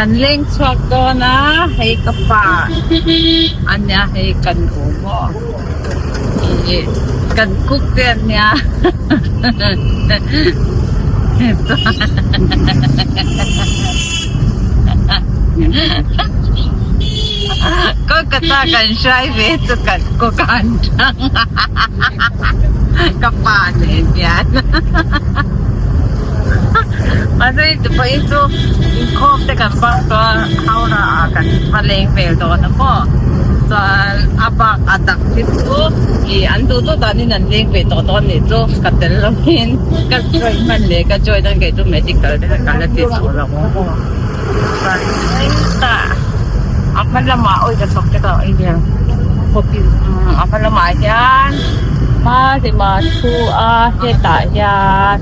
Kan leng chhuak dawn a, hei ka pa a nia hei kan u maw ih kan cook te a nia Kolkata kan hrai ve chu kan cook a an tang ka pa nen hian. Mahse vawiin chu inkhawm te kan bak tawh a Howrah ah kan va leng vel dawn a maw chuan a bak a dang hi chu ih an duh duh danin an leng ve tawh dawn nih chu ka tel lovin ka join hman leh ka join a kei chu medical te kha ka la ti zawh lo maw chuan hetah a hma lamah awi ka chhawk te ka ei vel a hma lamah hian. Hma lema thu a hetah hian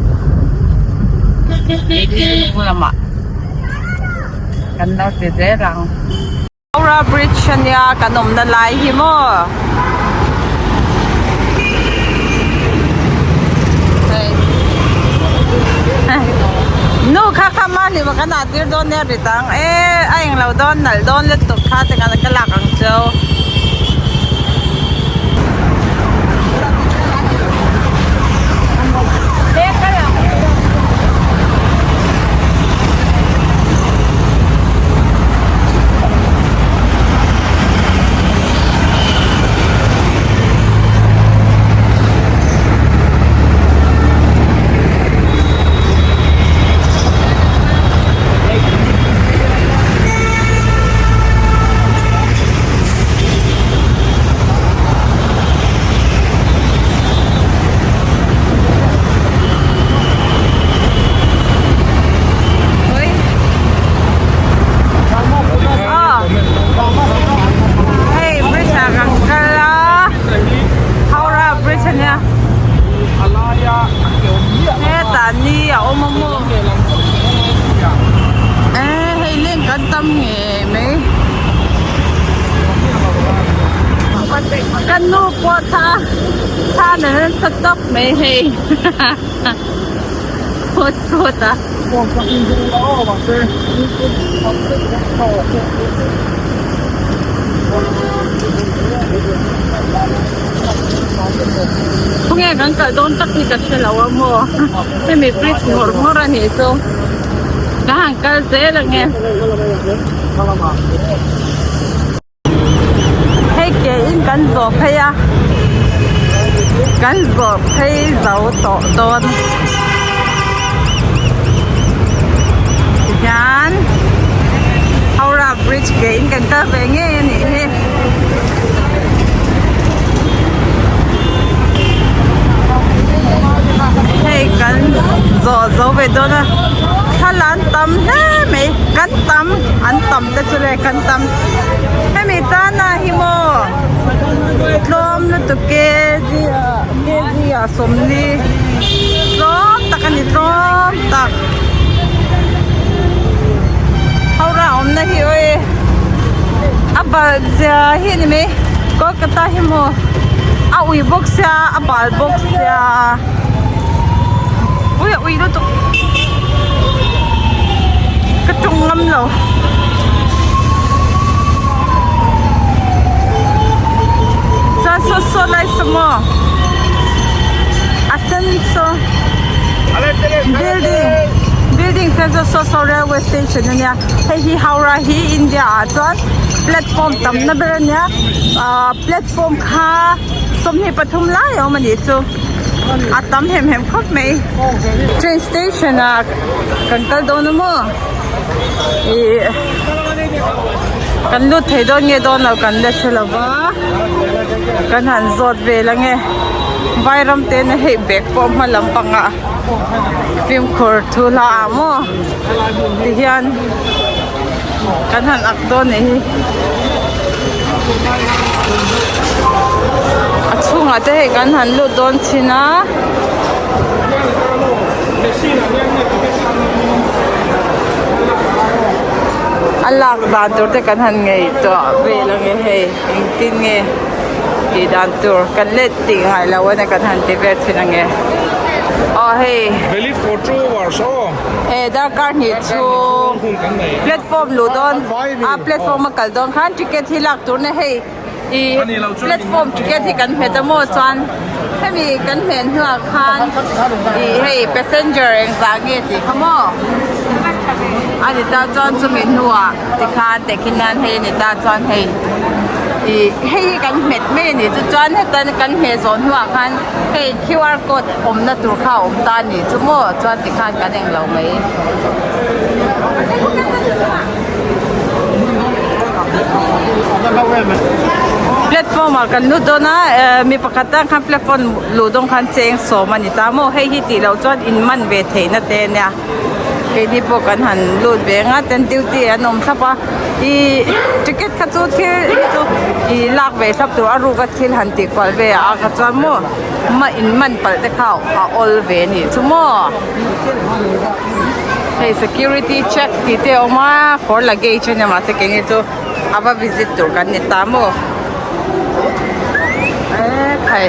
hnung lamah kan lo ti zel ang. Howrah bridge ania kan awmna lai hi maw hei nu kha kha hma hlima kan ah tir dawn nia ri tang e a englo dawn nalh dawn lutuk kha te ka lak ang cheu. Hei bridge ah kan kal a Howrah bridge ania hetah ni a awm a maw hei leng kan tam nge. Mai ka nu pawh thla thla nen an sa tawp mai hei phawt phawt a. Khawnge kan kal dawn tak hi ka hre lo a maw hemi bridge ngawr ngawr a nih chu. Ka han kal zel ange. Hei ke in kan zawh phei a. Kan zawh phei zo tawh dawn. Tihian Howrah bridge ke in kan kal ve ngei a nih hi. Hei kan zawh zo ve dawn a thla an tam hle mai kan tam an tam te chu le kan tam hemi tan ah hi maw tlawm lutuk kg ah kg ah sawmli tlawm tak a ni tlawm tak howrah awmna hi awi a balh zia hi a ni mai kolkata hi maw a ui bawk sia a bal bawk sia ui a ui lutuk ka tawng ngam lo chuan saw saw lai saw maw a sen saw building building sen saw saw saw railway station ania hei hi Howrah hi India ah chuan platform tam na ber ania ahh platform kha 23 lai a awm anih chu a tam hem hem khawp mai train station ah kan kal dawn a maw ih kan lut thei dawn nge dawn lo kan la hre lo va kan han zawt vel ange vairam te na hei bag pawh hma lampangah fimkhur thu hla ah maw. Tihian kan han ak dawn nih hi a chhungah te hei kan han lut dawn thin a. A lak dan tur te kan han ngaihtuah vel ange hei engtin nge tih dan tur kan let tih ngai lo a kan han ti vel thin ange aw hei. Valid for 2 hours aw. He darkar hnih chhung platform luh dawn a platform a kal dawn khan ticket hi lak tur na hei ih platform ticket hi kan hmet a maw chuan hemi kan hmeh hnuah khan ih hei passenger engzah nge tih kha maw a ni ta chuan chumi hnuah tikhan tehkhin nan hei a ni ta chuan hei ih hei hi kan hmet mai a ni chu chuan heta kan hmeh zawh hnuah khan hei qr code awmna tur kha a awm ta a ni chu maw chuan tikhan kan englo mai. Platform ah kan lut dawn a eh mi pakhat tan khan platform luh dawn khan cheng sawm a ni ta maw hei hi tih loh chuan in man ve theihna te a nia keini pawh kan han lut ve ang a ten duty an awm thlap a ih ticket kha chu thil hi chu ih lak ve thlap tur a ruk a thil han tih kual ve ah kha chuan maw ma in man palh te kha a awl ve a nih chu maw. Hei security check tih te a awm a for luggage a nia mahse keini chu a va visit tur kan ni ta maw ekhai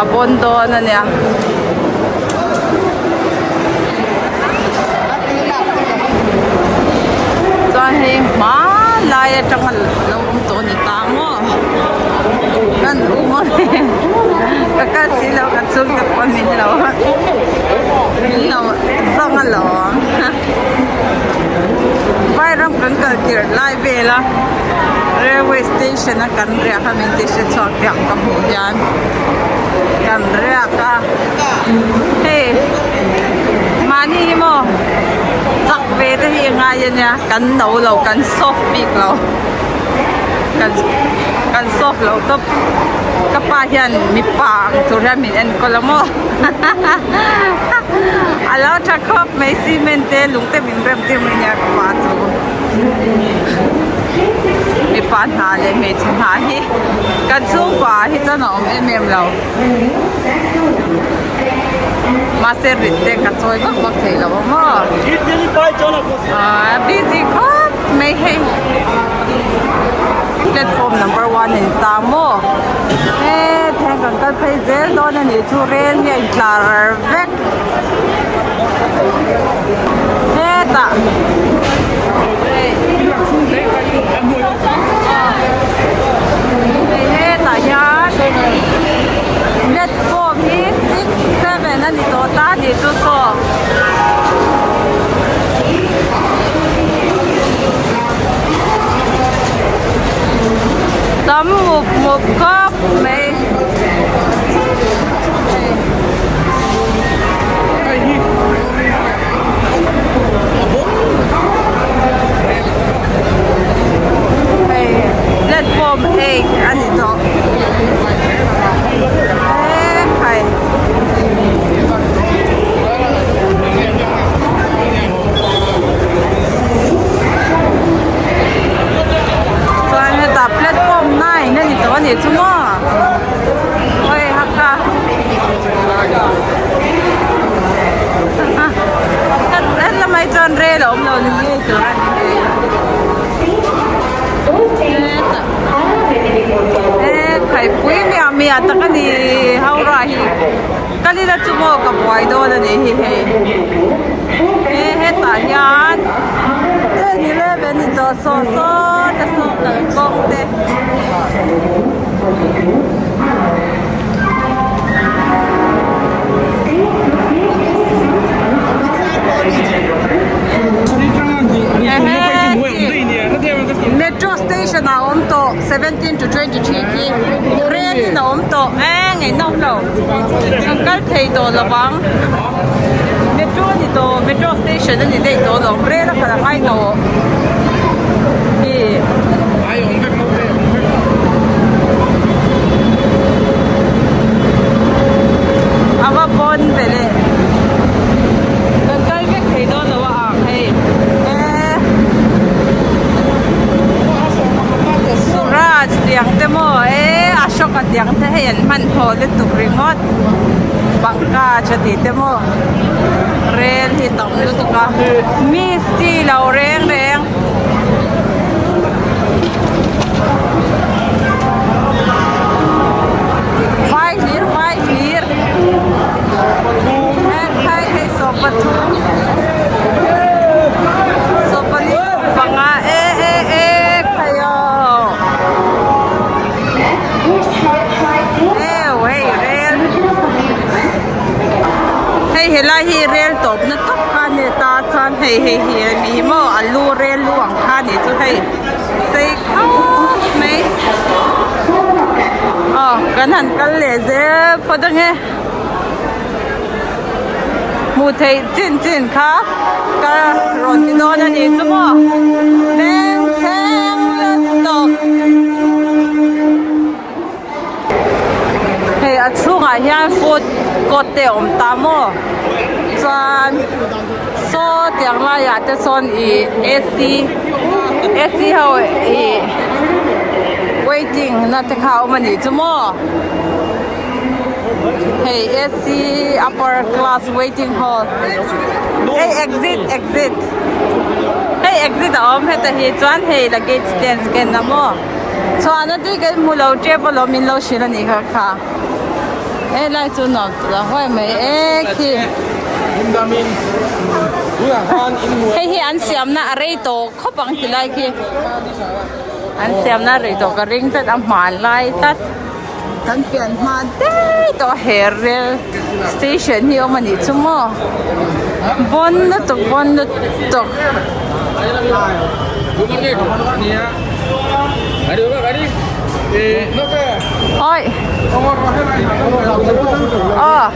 a bawn dawn a nia. Chuan hei hmanlai atanga lo awm tawh a ni ta maw kan um a ka kal si lo ka chhungte pawh min lo min lo zawng alawm vairam kan kal tirh lai vela railway station a kan riah kha min ti hre chhuak tiang ka hmuh hian kan riak a hei mahni hi maw chak ve te hi a ngai a nia kan no lo kan soft bik lo kan kan soft lo tawp ka pa hian mipa ang tur hian min enkawl a maw a lo tha khawp mai cement te lung te min rem tir mai nia ka pa chu mipa hna leh hmeichhe hna hi kan chhungkua ah hi chuan a awm em em lo mahse rit te ka chawi vak vak thei lo a maw ah busy khawp mai hei platform number one a ni ta maw he thleng kan kal phei zel dawn a nih chu rel hi a intlar vek hetah hetah hian platform hi six seven a ni tawh ta a nih chu saw. Tam mup mup khawp mai. Hei platform 8 a ni tawh e khai. Chuan hetah platform 9 a ni tawh a nih chu maw awi haka helamah hi chuan rel a awm lo ni ngei tur a ni e khaipui miah miah tak a ni Howrah hi. Kalila chu maw ka buai dawn a nih hi hei he hetah hian ten 11 ni tawh saw saw te saw kalkawng te. Metro station ah a awm tawh 17 to 23 khi rel in a awm tawh eng engawm lo. Kan kal thei tawh lo vang metro a ni tawh metro station a ni daih tawh lo rel a kal a ngai tawh ih a va pawn ve le kan kal vek thei dawn lo a ang hei e Suraj tiang te maw e Ashoka tiang te hei an hmanhmawh lutuk ringawt Pankaj a tih te maw rel hi tam lutuk a miss chi lo reng reng. Vai hlir vai hlir hei hei sawm pathum. helai hi rel tawpna tak kha a ni ta chuan hei hei hi a ni maw a lu rel lu ang kha a nih chu hei sei khawp mai aw kan han kal leh zel phawt ange hmuh theih chin chin kha ka rawn ti dawn a nih chu maw beng thleng lutuk. Hei a chhungah hian food court te a awm ta maw chuan saw tiang laiah te sawn ih AC AC ho ih waiting na te kha a awm a nih chu maw hei AC upper class waiting hall hei exit exit hei exit a awm heta hi chuan hei luggage te an scan a maw. Chhuahna tui kan hmu lo tep alawm min lo hrilh a nih kha kha helai chu nuam ta lo huai mai e khi hei hi an siamna a rei tawh khawp ang ti lai khi an siamna a rei tawh ka ring tlat a hman lai tlat kan pian hma daih tawh he rel station hi awm a nih chu maw bawn lutuk bawn lutuk. Oi aw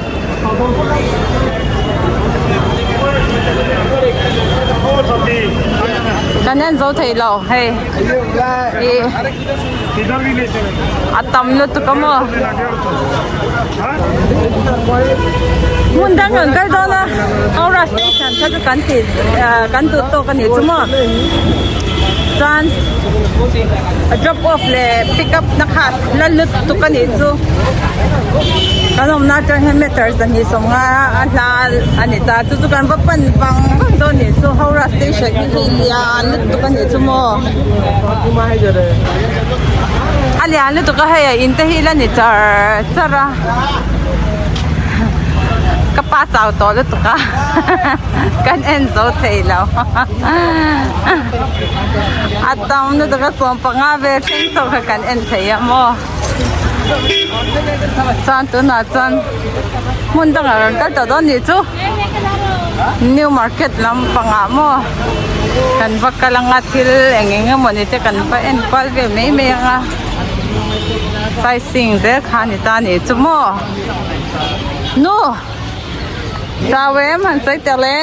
kan en zo thei lo hei ih a tam lutuk a maw hmun dang kan kal dawn a Howrah station kha chu kan tih ah kan duh tawk a nih chu maw chuan drop off leh pick up na kha la lutuk a nih chu kan awmna atang hian meter 250 a hla a ni ta chu chu kan va pan vang vang dawn a nih chu Howrah station hi hei lian lutuk a nih chu maw. A lian lutuk a hei a in te hi la ni char char a ka pa chau tawh lutuk a kan en zo thei lo a tam lutuk a 15 vel thleng chauh kha kan en thei a maw chuan tunah chuan hmun dangah kan kal tawh dawn nih chu new market lampangah maw. Kan va kal anga thil eng eng emaw ni te kan va en kual vel mai mai anga sightseeing zel kha a ni ta a nih chu maw nu chau em han sawi tel e.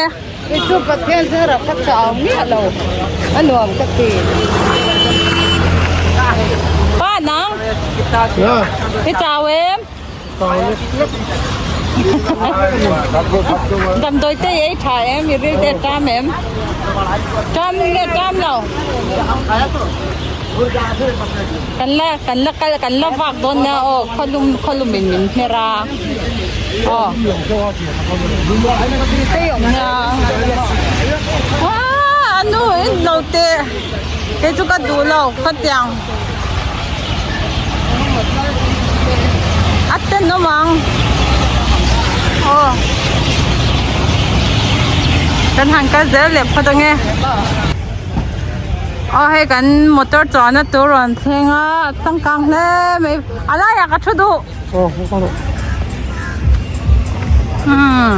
I chu Pathian zara ka chau miah lo a nuam ka ti. Pa nang i chau em. Damdawi te i ei tha em i ril te tam em tam nge tam lo kan la kan la kal kan la vak dawn nia aw khawlum khawlum in min hmer a aw tei awm nia a nu in lo teh kei chu ka duh lo khatiang. A tenawm ang aw kan han kal zel leh phawt ange aw hei kan motor chuanna tur rawn thleng a changkang hle mai a laiah ka thu duh. Umm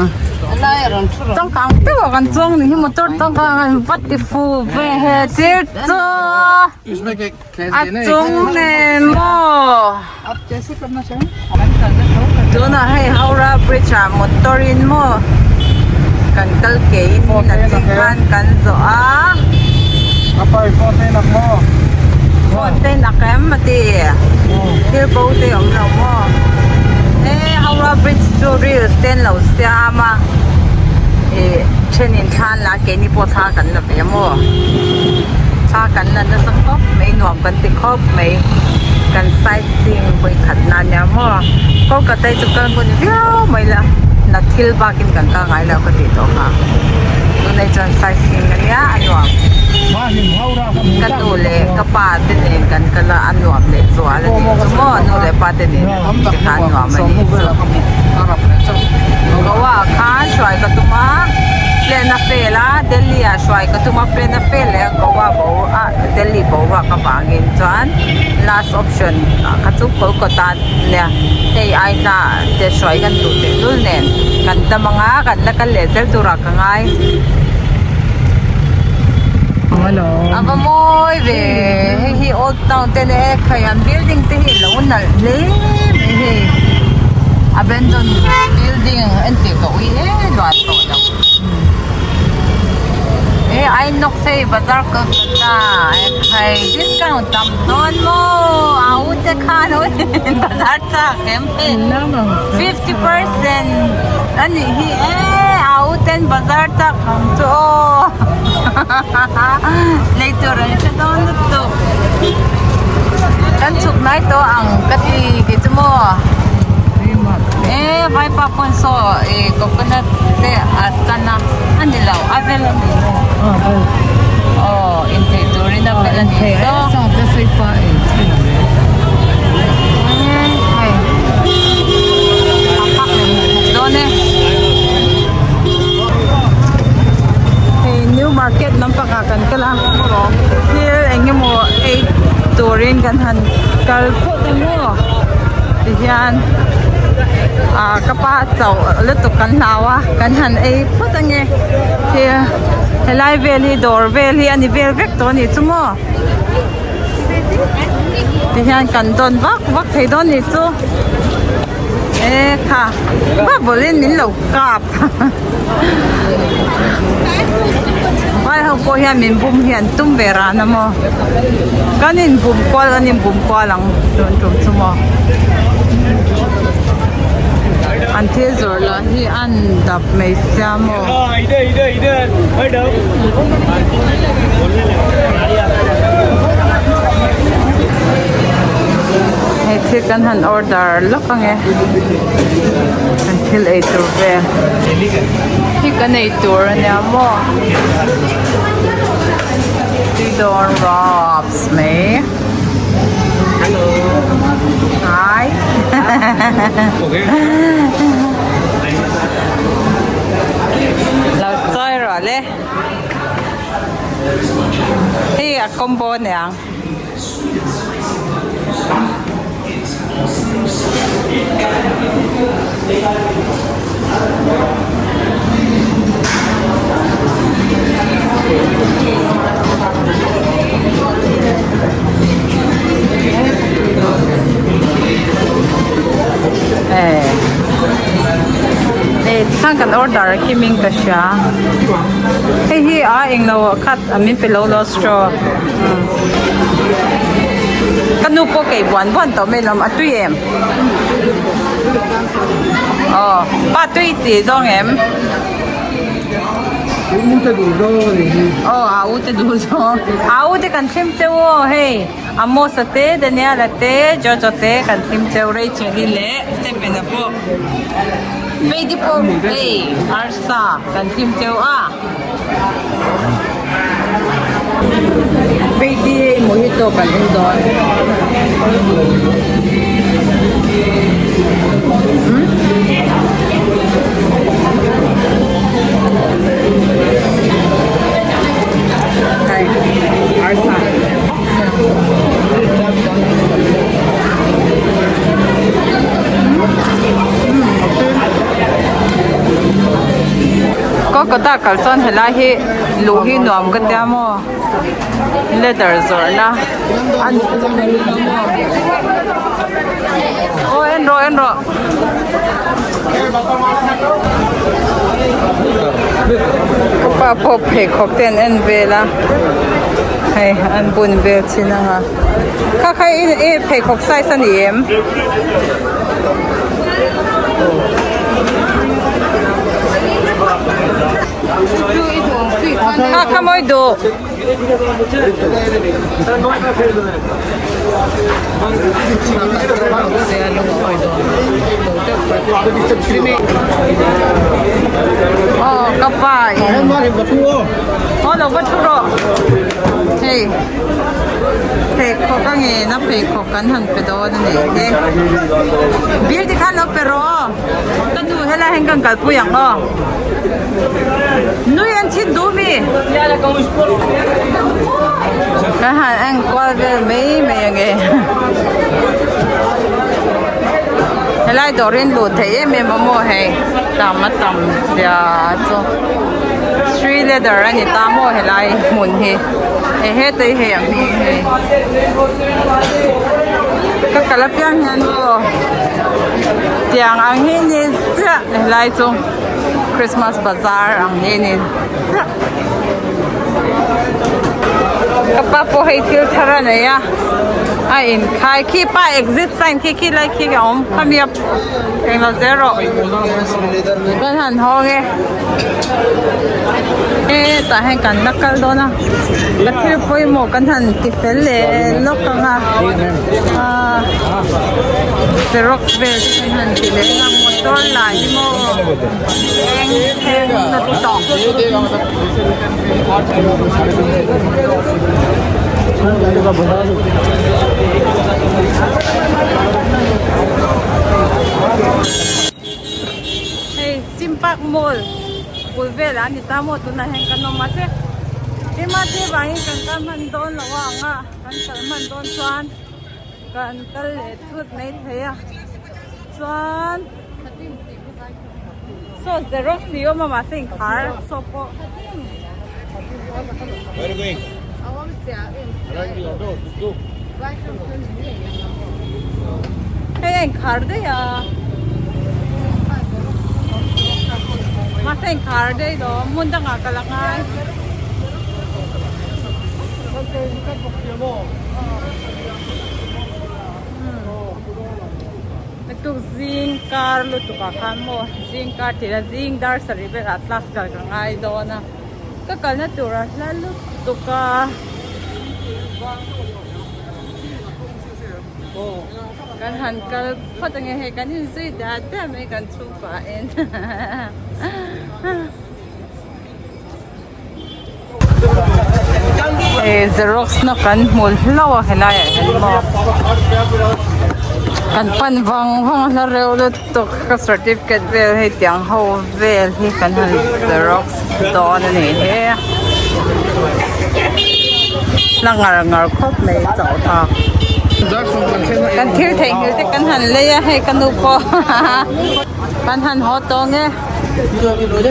changkang deuh ah kan chuang ni hi motor changkang an va ti fu ve he thil chu a chung nen maw tunah hei Howrah bridge ah motor in maw kan kal ke in a ching khan kan zawh a phone te nak em a ti. Thil bo te awm lo maw? He Howrah bridge chu reels te an lo siam a ih thenin thla an la a keini pawh thla kan la ve maw? Thla kan la nasa khawp mai nuam kan ti khawp mai kan sightseeing vawikhat na ania maw? Kolkata hi chu kal ngun viau mai la na thil bakin kan kal ngai lo ka tih tawh kha tunah chuan sightseeing ania a nuam. Ka nu leh ka pa te nen kan kal a a nuam leh zual a nih chu maw nu leh pa te nen te kha a nuam a nih chu. Goa ah khan hruai ka tum a Plan a fail a Delhi ah hruai ka tum a plan a fail leh a Goa bo ah Delhi boruak avangin chuan last option ah kha chu Kolkata nia hei ai hna te hruai kan duh tehlul nen kan dam anga kan la kal leh zel turah ka ngai. A va mawi ve hei hi old town te nia e khai an building te hi a lo nalh hle mai hei abandon building entir ka ui e luan tawh lo e Inox hei bazar Kolkata e khai discount tam dawn maw a u te khan bazar chak em hei 50% a nih hi e a u ten bazar chak ang chu aw lei tur an hre dawn lutuk kan chhuk hnai tawh ang ka ti kei chu maw e vaipa pawn saw ih coconut te a chan a a ni lo a vel a ni aw inthei turin a vel a ni saw. Dawn e hei new market lampang ah kan kal a thil eng emaw ei turin kan han kal phawt ang maw tihian ah ka pa chauh lutuk kan hlau a kan han ei phawt ange thil helai vel hi dawr vel hi a ni vel vek tawh a nih chu maw. Tihian kan dawn vak vak thei dawn nih chu e kha bubble in min lo kap vai ho pawh hian min bum hi an tum ve ran a maw kan in bum kual kan in bum kual ang tun tum chu maw an thil zawrh lah hi an dap mai sia maw. Hei thil kan han order lawk ange kan thil ei tur vel hi kan ei tur ania maw tui dawn rawps mai hi Lo chawi rawh le. Hei a combo aniang. Hei tikhan kan order a kim in ka hria hei hi a englo ah khat a min pe lo lo straw ka nu pawh kei buan buan tawh mai lawm a tui em aw pa tui tih zawng em. Aw a u te duh zawng a u te kan thlim cheu aw hei. Amos-a te, Daniel-a te, Jojo te kan hlim cheu Rachel-i leh Stephen-a pawh Faith-i pawh hei Arsa kan hlim cheu a. Faith-i hei mojito kan en dawn. Hei Arsa. Kolkata kal chuan helai hi luh hi nuam ka tia maw leather zawrhna aw en rawh en rawh. Ka pa pawh pheikhawk te an en vel a. Hei an bun vel chin ang a kha kha i pheikhawk size a ni em? Kha kha mawi duh. Aw ka pa in. Aw lo va thu rawh. Hei. Pheikhawk a ngen a pheikhawk kan han pe dawn a nih hi. Bill ti khan lo pe rawh aw. Ka nu helai hian kan kalpui ang aw. Nui an chhin duh mi. Kan han en kual vel mai mai ange. Helai dawr in luh theih em em a maw hei tam a tam zia chu Sri leather a ni ta maw helai hmun hi hei heta hi hei a hming hei ka kal apiang hian maw tiang ang hi ni chiah helai chu Christmas bazar ang hi ni chiah ka pa pawh hei thil thar a nei a a inkhai khi pa exit sign khi khi lai khi a awm khami a englo zel rawh kan han hawng e hetah hian kan la kal dawn a ka thil pawimawh kan han ti fel leh lawk ang a ahh xerox vel te kan han ti leh ang a motor lah hi maw eng thleng na tawh. Hei Sim Park Mall bul velah a ni ta maw tunah hian kan awm mahse keimah te vangin kan kal hman dawn lo a ang a kan kal hman dawn chuan kan kal leh thut mai thei a chuan. Saw xerox ni awm a mahse inkhar saw pawh. Hei a inkhar daih a mahse inkhar daih lo hmun dangah ka la ngai. Tuk zing kar lutuk ah khan maw zing kar tih la zing dar sarih velah class kal ka ngai dawn a ka kalna tur a hla lutuk a kan han kal phawt ange hei kan inzui dat dat mai kan chhungkua en Hei xerox na kan hmu hlauh a helai ah hian maw kan pan vang vang a hla reuh lutuk ka certificate vel hei tiang ho vel hi kan han xerox dawn a nih hi la ngar ngar khawp mai chauh thlak kan thil theihnghilh te kan han lei a hei ka nu pawh kan han haw tawng e.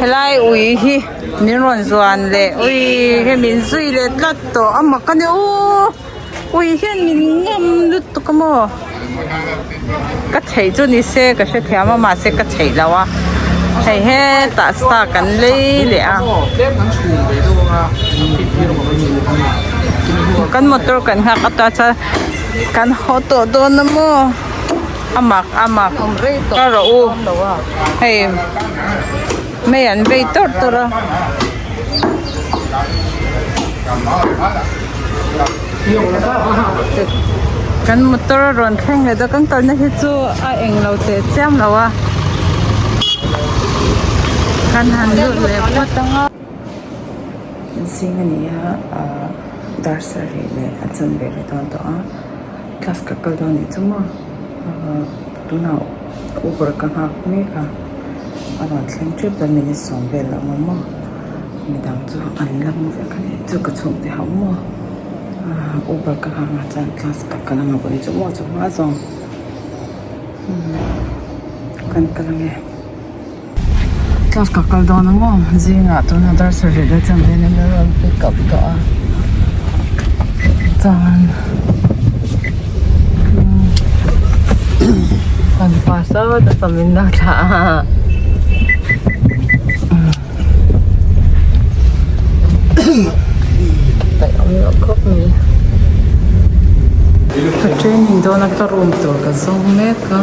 Helai ui hi min rawn zuan leh ui hei min zui leh tlat tawh a mak a ni u ui hian min ngam lutuk a maw ka theih chu ni se ka hrethiam a mahse ka theih lo a hei hetah sa kan lei leh a kan motor kan nghak ata chuan kan haw tawh dawn a maw. A mak a mak ka rawh u hei mei an vei tawrh tawrh a. Kan motor a rawn thleng leh dawn kan kalna hi chu a englo teh chiam lo a kan han lut leh phawt ang a. Zing a ni a ahh dar sarih leh a chanve leh dawn tawh a. Class ka kal dawn nih chu maw ahh tunah uber ka nghak mek a a rawn thleng tep dawn minute sawm vel a awm maw midang chu an la mu vek a ni chu ka chhungte ho maw ahh uber ka nghak a chuan class ka kal anga vawi chu maw chu hma zawng kan kal ange class ka kal dawn a maw zingah tunah dar sarih leh chanve in an rawn pick up tawh a chuan kan pass a ta min la thlah a awm loh khawp mai ka training dawn a ka room tur ka zawng mek a.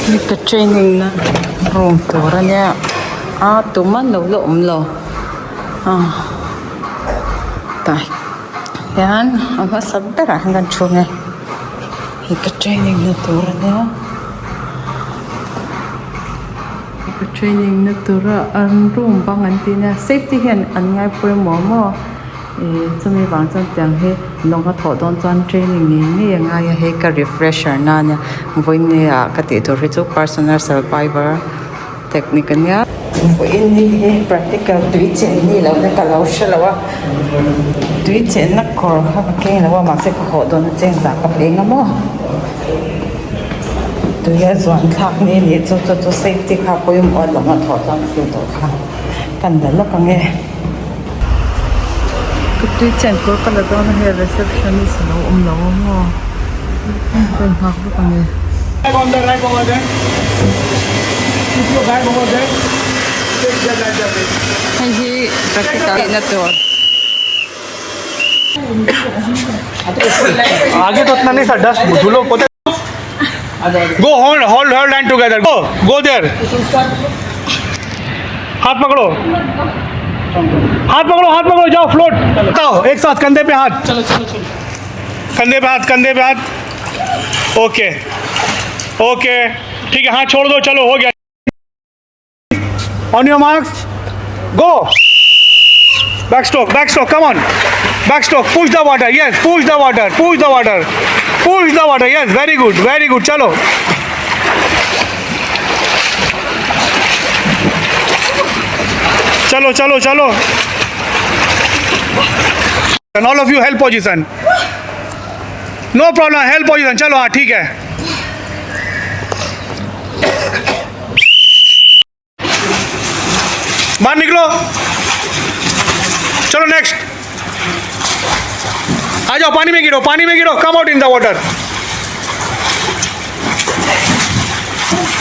Hei ka training na room tur a nia a tuman lo la awm lo a tah hian a hmasa berah hian kan thu ang e hei ka training na tur a nia ka training na tura an room bang an tih nia safety hian an ngai pawimawh maw. Ih chumi vang chuan tiang hi lawng a thawh dawn chuan training ngei ngei a ngai a hei ka refresher na ania vawiin ah ka tih tur hi chu personal survivor technique ania. Vawiin ni hi practical tui chen ni lo na ka lo hre lo a tui chenna kawr kha ka keng lo a mahse ka hawh dawn a cheng zah ka peng a maw tui a zuan thlak ni anih chu chu chu safety kha pawimawh a lawng a thawh chuan thil tawh kha kan la lawk ang e. Ka tui chen kawr ka la dawn a hei receptionist a lo awm lo a maw ka inghak vek ang e. Hei hi practical tihna tur. Go hold hold hold hand together go go there हाथ पकड़ो हाथ पकड़ो हाथ पकड़ो जाओ फ्लोट बताओ एक साथ कंधे पे हाथ चलो चलो चलो कंधे पे हाथ कंधे पे हाथ ओके ओके ठीक है हाथ छोड़ दो चलो हो गया On your marks, go. Backstroke, backstroke, come on. Backstroke, push the water, yes, push the water, push the water, push the water, yes, very good, very good, chalo. Chalo, chalo, chalo. And all of you help position. No problem, help position, chalo, हाँ ठीक है बाहर निकलो चलो next आ जाओ पानी में गिरो पानी में गिरो come out in the water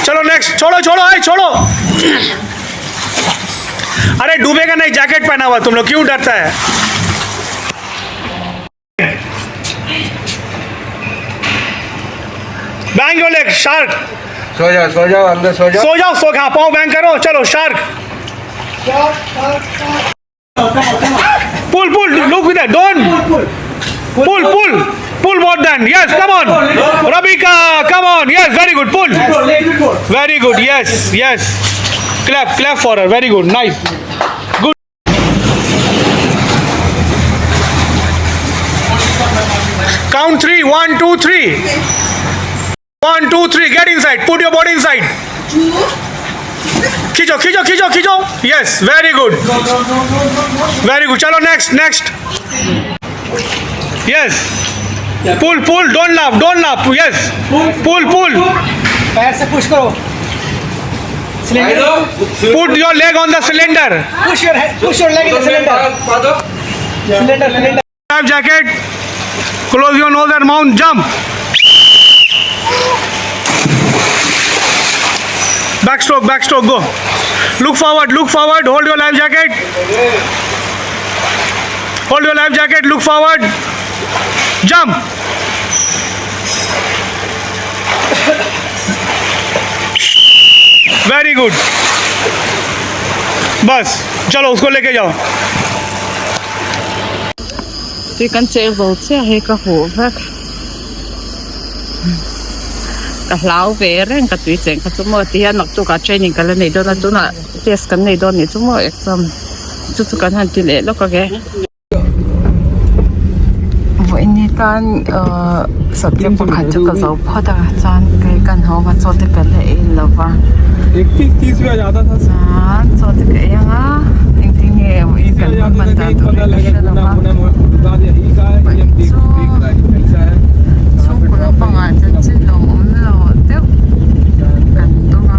चलो नेक्स्ट छोड़ो छोड़ो आए छोड़ो अरे डूबेगा नहीं जैकेट पहना हुआ तुम लोग क्यों डरता है Bang your leg shark सो जाओ सो जाओ अंदर सो जाओ सो जाओ सो खा पाओ बैंग करो चलो shark pull pull look with don't pull pull pull more than yes come on Rabika come on yes very good pull very good yes yes clap clap for her very good nice good Count three. One, two, three. One, two, three. Get inside. Put your body inside. खींचो खींचो खींचो खींचो yes very good very good चलो next next yes pull pull don't laugh don't laugh yes pull pull पैर से push करो put your leg on the cylinder push your push your leg in the cylinder cylinder cylinder Life jacket. Close your nose and mouth. Jump. Backstroke, backstroke, go. Look forward, look forward. Hold your life jacket. Hold your life jacket. Look forward. Jump. Very good. बस चलो उसको लेके जाओ Tui kan cheng zo chiah hi ka huh vek ka hlau ve reng ka tui cheng kha chu maw ti hian naktuk ah training ka la nei dawn a tunah test kan nei dawn nih chu maw exam chu chu kan han ti leh lawk ang e. Vawiin tan ahh subject pakhat chu ka zo phawt a chuan kei kan haw va chaw te ka la ei lo va chuan chaw te ka ei ang a engtin nge vawiin kan hun hman dan tur hi ka hre lo va vawiin chu chhungkaw lampangah chanchin lo awm lo deuh kan dawng a.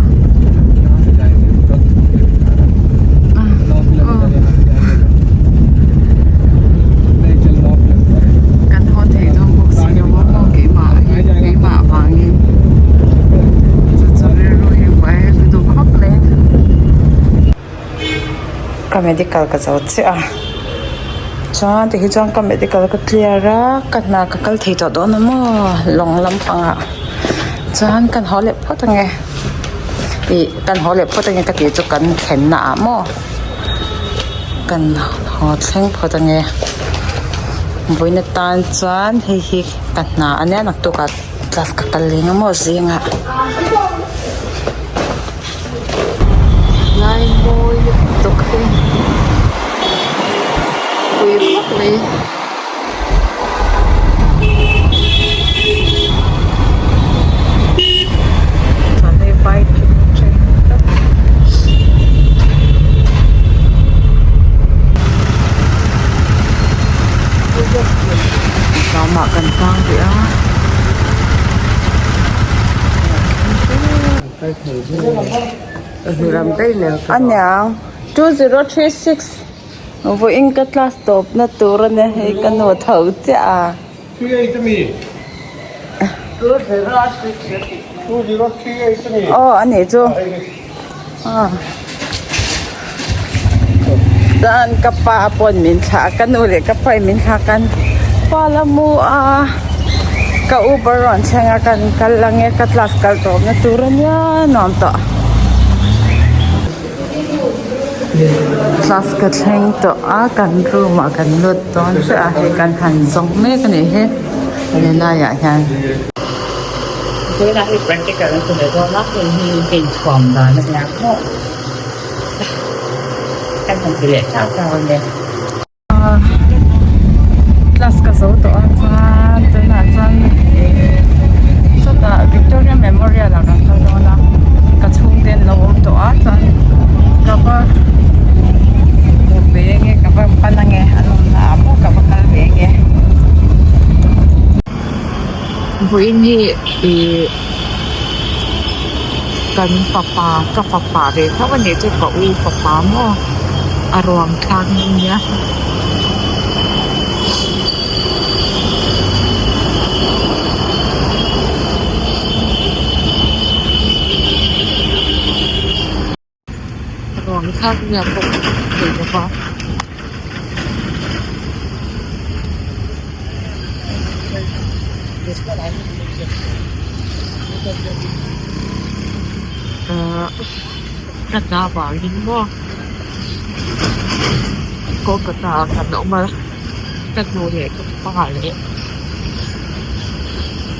Kan haw thei dawn bawk si lo a maw keimah hi keimah vangin chu chu rilru hi buai a duh khawp mai. Ka medical ka zo chiah a chuan tikhi chuan ka medical ka clear a ka hna ka kal thei tawh dawn a maw lawng lampangah chuan kan haw leh phawt ange ih kan haw leh phawt ange ka tih chu kan thlenna ah maw kan haw thleng phawt ange vawiin atan chuan hei hi ka hna ania naktuk ah class ka kal leng a maw zingah. Lai mawi lutuk hi pui khawp. mai. Chuan hei bike train te Zamah kan tang rih a. Aniang 2036 vawiin ka class tawp na tur a nia hei ka nu tho chiah a. Aw a nih chu chuan ka pa pawn min thlah a ka nu leh ka pa in min thlah kan pa la mu a ka uber rawn thleng a kan kal ang e ka class kal tawp na tur a nia nuam tawh class ka thleng tawh a kan room ah kan lut dawn chiah a hei kan han zawng mek a nih hi helaiah hian. Tunah hi practical an ti leh dawn a hei hi inchhuam dan a nia maw kan han ti leh chau chau a nia. Class ka zo tawh a chuan tunah chuan ih sawtah Victoria Memorial ah kan kal dawn a ka chhungte an lo awm tawh a chuan ka va hmu ve nge ka va pan ange an awmna ah pawh ka va kal ve nge. Vawiin hi ih kan fapa ka fapa ve tho a nih chu ka u fapa maw a ruang thlak a nia. Ruang thlak nia pawh thei lo va. Ahh ka hna vangin maw Kolkata ah kan awm a ka nu leh ka pa leh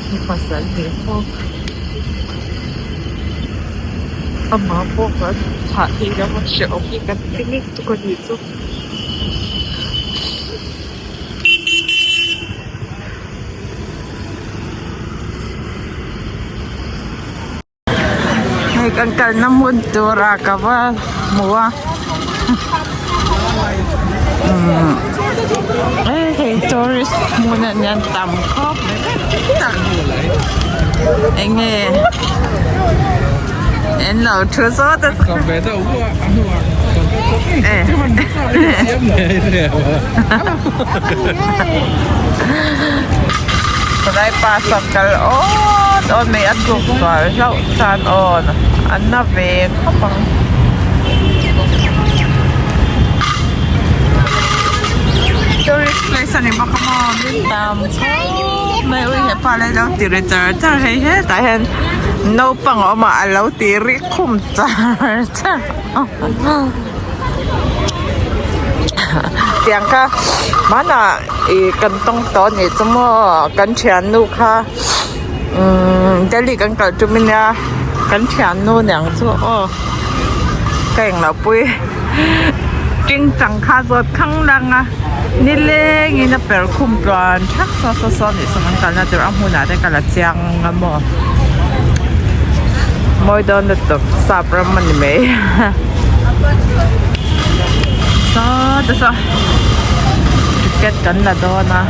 ka pasal leh pawh. Amah pawh kan thlah theih loh a hrehawm hi kan ti lutuk a nih chu. Hei kan kalna hmun turah ka va hmu a umm hei tourist hmun a nia tam khawp mai tak eng nge an lo thu zawt a Palai pa sak kal awt awt mai a tluk sual hlauh chuan aw a na ve khawp ang. Tourist place a ni bawk a maw min tam khawp mai ui hepa lai lo ti ri char char hei hetah hian naupang a awm a a lo ti ri khum char char. Tiang kha hmanah ih kan tawng tawh anih chu maw kan thiannu kha umm Delhi kan kal tum ania kan thiannu niang chu aw ka englo pui ting chang kha zawt khang lang a nilengin a per khum tluan thak saw saw saw anih chu kan kalna tur a hmunah te ka la chiang a maw mawi dawn lutuk sap ram a ni mai saw te saw ticket kan la dawn a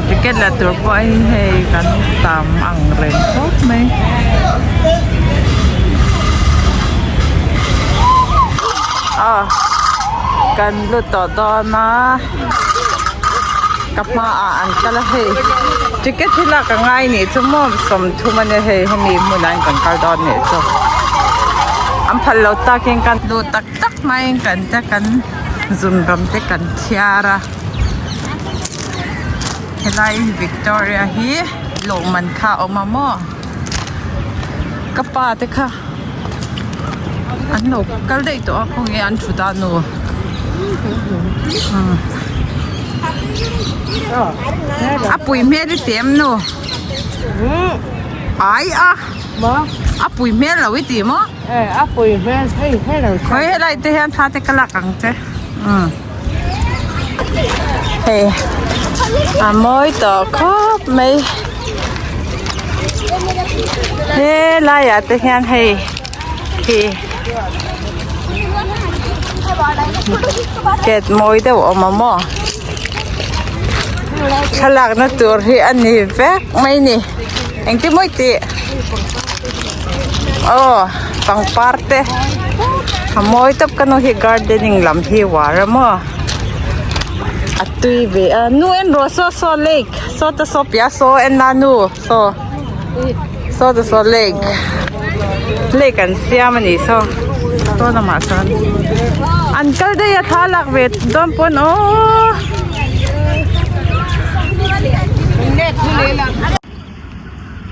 ticket la tur pawh hi hei kan tam ang reng khawp mai. Aw kan lut tawh dawn a ka hmaah an kal a hei ticket hi lak a ngai nih chu maw sawmthum a nia hei hemi hmunah hian kan kal dawn nih chu an phal lo takin kan duh tak tak maiin kan te kan zun ram te kan thiar a helai Victoria hi lawhman kha a awm a maw ka pa te kha. An lo kal daih tawh a khawnge an thut a nu a pui hmel i ti em nu ai a a pui hmel lo i ti maw a pui hmel hei hei lo khawi helai te hian thla te ka lak ang che. Hei a mawi tawh khawp mai. Helaiah te hian hei khi gate mawi deuh a awm a maw thlalakna tur hi a ni vek mai a ni engtin maw i tih aw pangpar te a mawi tawp ka nu hi gardening lam hi uar a maw a tui ve a nu en rawh saw saw lake saw te saw piah saw en la nu saw saw te saw lake lake an siam a nih saw saw lamah sawn an kal daih a thla lak ve dawn pawn aww.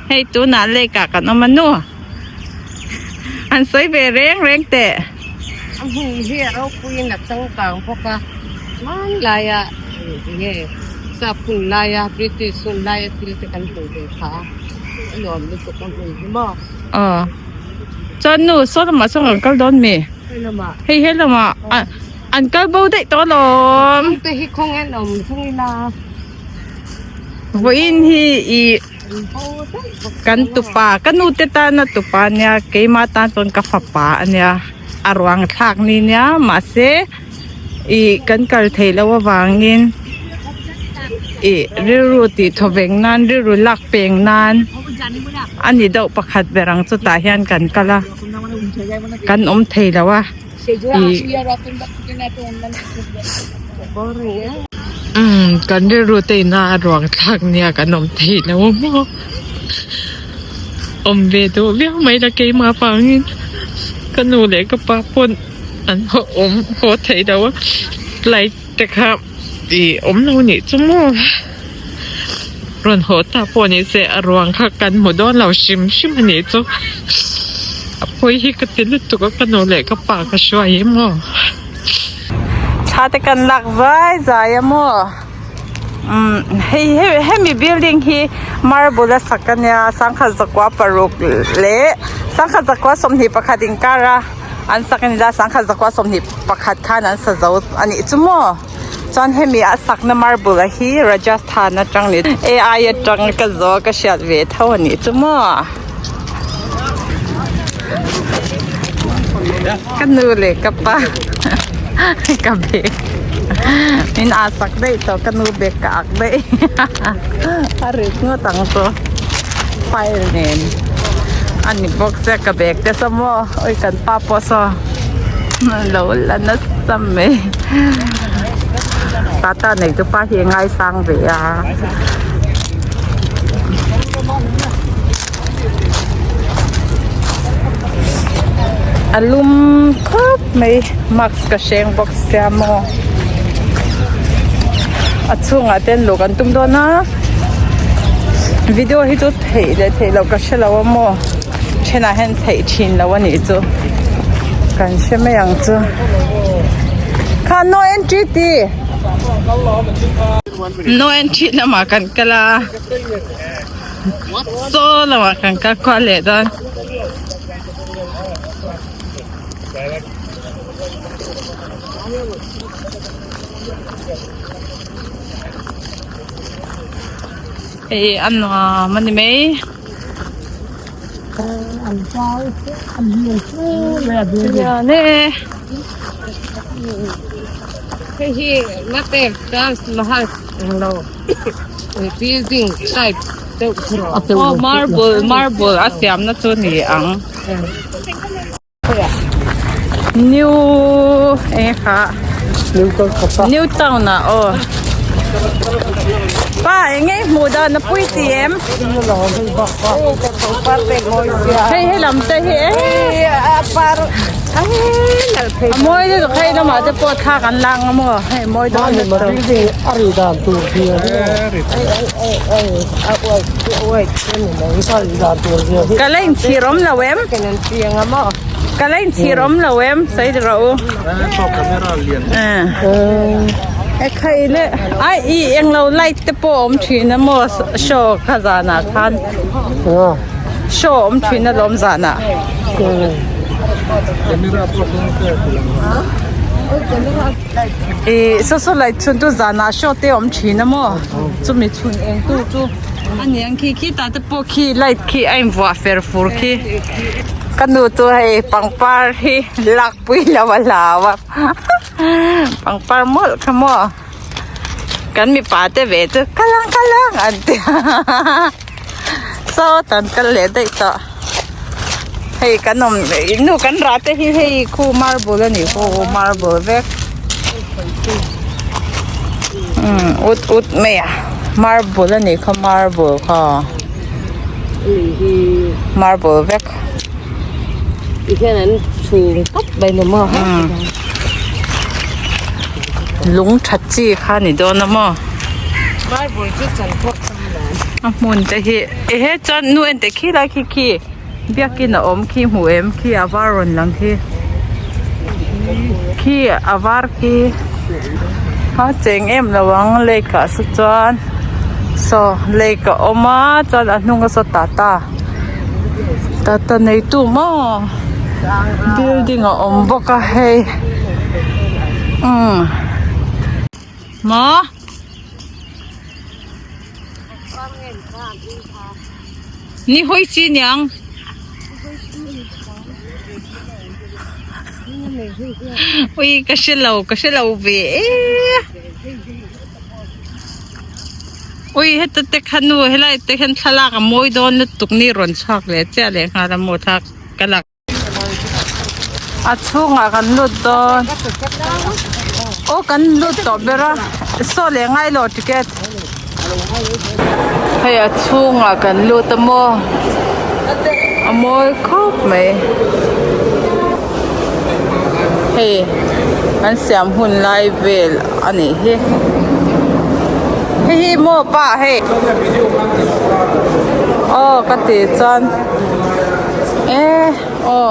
Hei tunah lake ah kan awm a nu an sawi ve reng reng teh. A hmun hi a ropuiin a changkang bawk a hmanlaia enge sap hun laia British hun laia thil te kan hmuh ve kha a nuam lutuk a hmun hi maw. Aw chuan nu saw lamah sawn kan kal dawn mi hei he lamah an kal bo daih tawh alawm. Te hi khawnge an awm thung ila. Vawiin hi ih kan tupa ka nu te tana tupa ania keima tan chuan ka fapa ania a ruang thlak ni nia mahse ih kan kal theih loh avangin ih rilru tih thawveng nan rilru lak peng nan a ni deuh pakhat ber ang chutah hian kan kal a kan awm thei lo a. Umm kan rilru te ina a ruang thlak nia kan awm theih lo a maw awm ve duh viau mai la keimah vangin ka nu leh ka pa pawn an haw awm haw theih lo a flight te kha ih awm lo nih chu maw rawn haw ta pawh ni se a ruang kha kan hmu dawn lo hrim hrim a nih chu a pawi hi ka ti lutuk a ka nu leh ka pa ka hruai hi maw. Thla te kan lak zai zai a maw umm hei hemi building hi marble a sak a nia sangkhat zakua paruk leh sangkhat zakua 21 inkar a an sak a ni la sangkhat zakua 21 khan an sa zo a nih chu maw. Chuan hemi a sakna marble a hi Rajasthan atang ni AI atang ka zawh ka hriat ve tho a nih chu maw. Ka nu leh ka pa ka bag min ah sak daih tawh ka nu bag ka ak daih a rit ngawt ang chu file nen a ni bawk sia ka bag te saw maw awi kan pa pawh saw lo la nasa mai. Tata nei chu pa hi a ngaisang ve a. A lum khawp mai mask ka hreng bawk sia maw a chhungah te an luh kan tum dawn a video hi chu theih leh theih loh ka hrelo a maw. Thenah hian theih thin lo a nih chu kan hre mai ang chu kha no entry ti no entry lamah kan kal a saw lamah kan kal kual leh dawn. Hei a nuam a ni mai. Hei hi mate Taj Mahal englo building type deuh chu aw marble marble a siamna chu ni ang. New eng kha New town ah aw pa eng nge hmuh dan a pui ti em hei he lam te hi a mawi lutuk hei lamah te pawh thla kan lak ang maw hei mawi dawn lutuk. Ka la inchhir awm lo em? Ka la inchhir awm lo em? Sawi rawh u. E khai le ai i englo light te pawh awm thin a maw show kha zanah khan show awm thin alawm zanah. Ih saw saw light chhun chu zanah show te a awm thin a maw chumi chhun eng tu chu a ni ang khi khitah te pawh khi light khi a invuah fer fur khi ka nu chu hei pangpar hi lakpui lo a hlau a pangpar mawlh kha maw kan mipa te ve chu kal ang kal ang an ti a sawtah an kal leh daih tawh hei kan awm nu kan rah te hi hei khu marble a nih khu marble vek umm ut ut mai a marble a nih kha marble kha marble vek tihian an chhung tawp mai ni maw lung tha chi kha a ni dawn a maw marble chu chan pawh a hmun te hi ehe chuan nu en teh khi lai khi khi biakin a awm khi hmuh em khi a var rawn lang khi khi a var khi a cheng em lo ang lake ah saw chuan saw lake a awm a chuan a hnung a saw tata tata neitu maw building a awm bawk a hei umm maw. Ni hawi chi niang. Ui ka hre lo ka hre lo ve e. Ui heta te kha nu helai te hian thlalak a mawi dawn lutuk ni rawn chhuak leh chiah leh nghal a maw thla ka lak. A chhungah kan lut dawn aw kan lut tawh ber a saw leh ngai lo ticket hei a chhungah kan lut a maw a mawi khawp mai hei an siam hun lai vel a nih hi hei hi maw pa hei aw ka tih chuan. E aw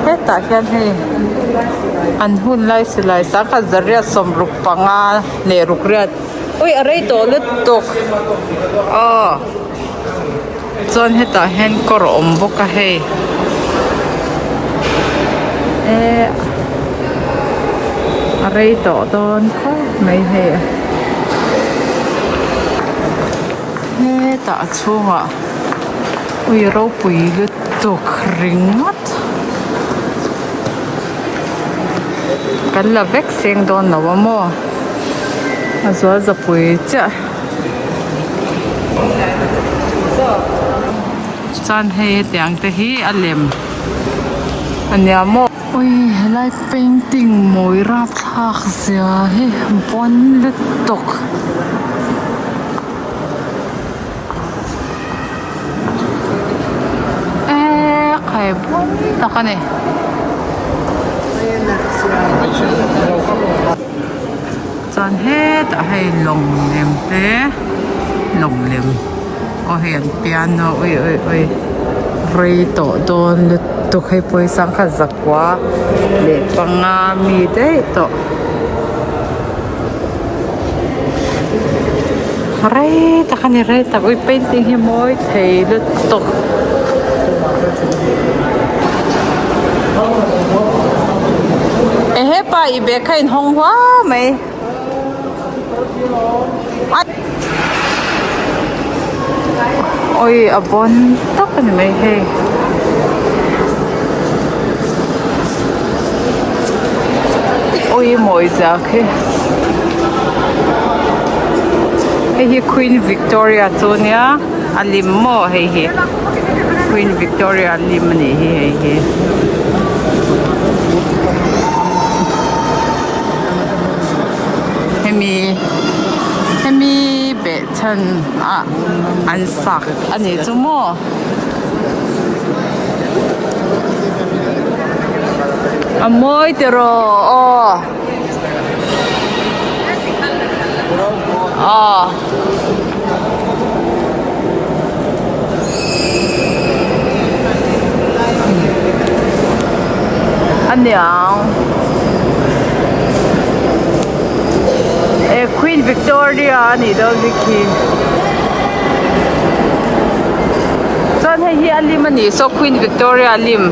hetah hian hei an hun lai silai sangkhat zariat sawmruk panga leh ruk riat ui a rei tawh lutuk aw chuan hetah hian kawr a awm bawk a hei e a rei tawh dawn khawp mai hei hetah a chhungah. Ui ropui lutuk ringawt kan la vek seng dawn lo a maw a zual zapui chiah chuan hei hetiang te hi a lem a nia maw ui helai painting mawi rapthlak zia hi bawn lutuk. Eee khai pui tak a ni. Chuan hetah hei lawng lem te lawng lem aw hei an piano ui ui ui rei tawh dawn lutuk hei pawisa kha zakua leh panga mi daih tawh. Rei tak a ni rei tak ui painting hi mawi thei lutuk. E hepa i bag kha in hawng huau mai. Ui a bawn tak a ni mai hei. Ui mawi zia khi. Hei hi Queen Victoria chu a nia a lim maw hei hi Queen Victoria lim a nih hi hei hi. Hemi hemi beh chhan ah an sak a nih chu maw. A mawi tiraw aw aw. A niang e Queen Victoria a nih dawn bik hi chuan hei hi a lim a nih saw Queen Victoria lim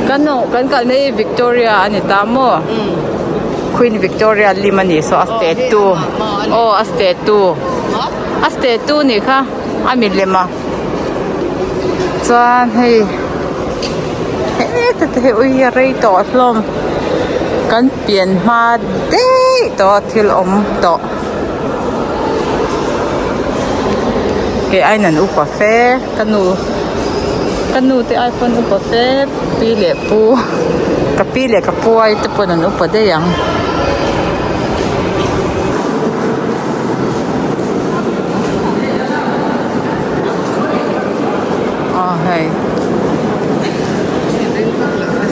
kan kan kalna hi Victoria a ni ta maw. Queen Victoria lim a nih saw a statue aw a statue a statue nih kha a milem a chuan hei heta te hi ui a rei tawh hlawm kan pian hma daih tawh a thil awm tawh kei aiin an upa fe ka nu ka nu te ai pawn upa fe pi leh pu ka pi leh ka pu ai te pawn an upa daih ang. Aw hei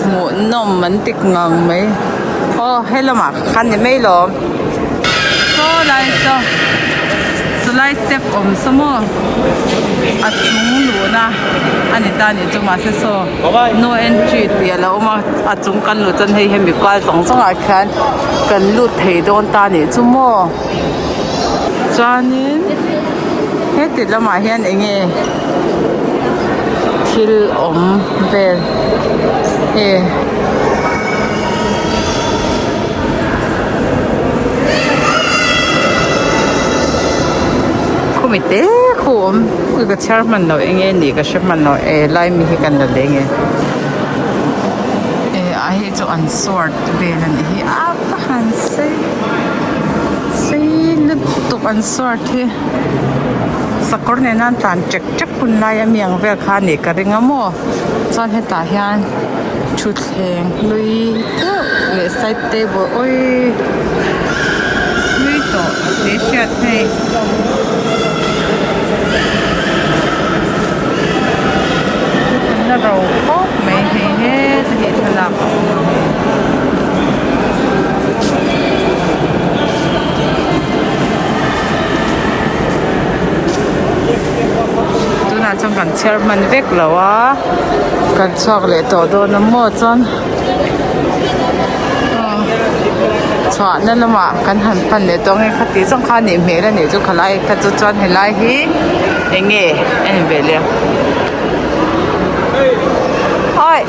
hmuhnawm an ti ngang mai aw helamah khan ni mai lawm saw lai saw chulai step awm saw maw a chung luhna a ni ta nih chu mahse saw no entry tih a lo awm a a chung kan luh chuan hei hemi kual zawng zawng ah khian kan lut thei dawn ta nih chu maw. Chuanin heti lamah hian eng nge thil awm vel e. Khumi te khu awm ui ka chhiar hman lo eng nge nih ka hre hman lo e lai mi hi kan la leng e. E a hei chu an sort vel a nih hi a va han sei sei lutuk an sort hi sakawr nena an tlan ṭek ṭek hun lai a mi ang vel kha a nih ka ring a maw chuan hetah hian thutthleng hlui deuh leh side table awii hlui tawh tih a hriat hei. Na ro khawp mai hei heta hi thlalak a awm a. Tunah chuan kan chhiar hman vek lo a kan chhuak leh tawh dawn a maw chuan chhuahna lamah kan han pan leh tawh ang e khati zawng kha a nih hmel a nih chu khalai kha chu chuan helai hi eng nge a ni ve le awi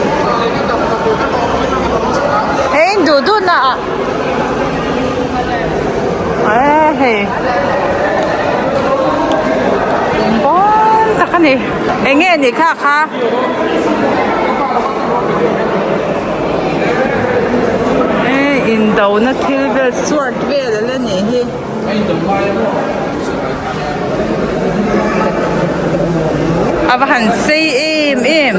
hei in duh duh na ah e hei bawn tak a ni eng nge ni kha kha. E indona thil vel sword vel a la nih hi. A va han sei em em.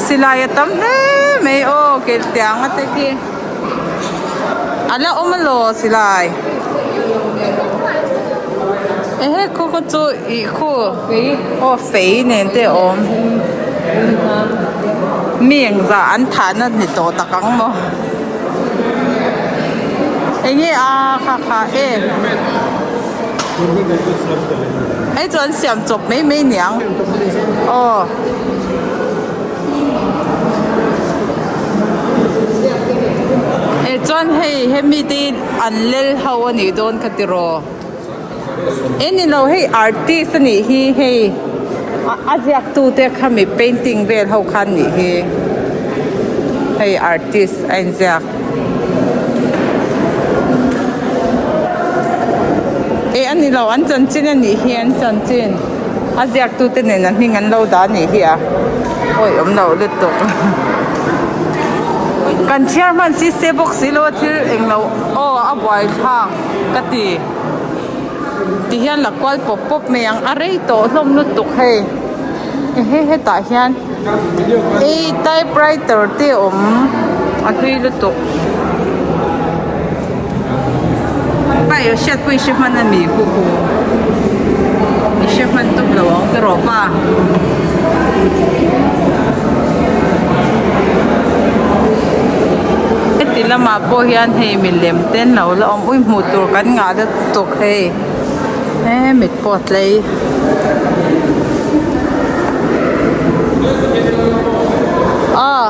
Silai a tam hle mai aw keltiang a te khi. A la awm alaw silai. Ehe khaw khaw chu ih khu aw fei nen te a awm. Mi engzah an thahna ni tawh tak ang maw. Enge a kha kha e. Hei chu an siam chawp mai mai niang aw. E chuan hei hemi te hi an lel ho a nih dawn kha tiraw e ni lo hei artist a nih hi hei a ziak tu te kha mi painting vel ho kha an nih hi hei artist a inziak e a ni lo an chanchin a nih hi an chanchin. A ziaktute nen a hming an lo dah anih hi a awi awm loh lutuk kan chhiar hman si se bawk si lo a thil englo aw a buai thlak ka ti ti hian la kual pawp pawp mai ang a rei tawh hlawm lutuk hei ehe hetah hian ei typewriter te a awm a hlui lutuk pa i hriat pawh i hre hman a mi khu khu i hre hman tawp lo ang ti rawh pa. Heti lamah pawh hian hei milem te an lo la awm ui hmuh tur kan ngah deuh tawk hei he mit pawh a tlei. Aw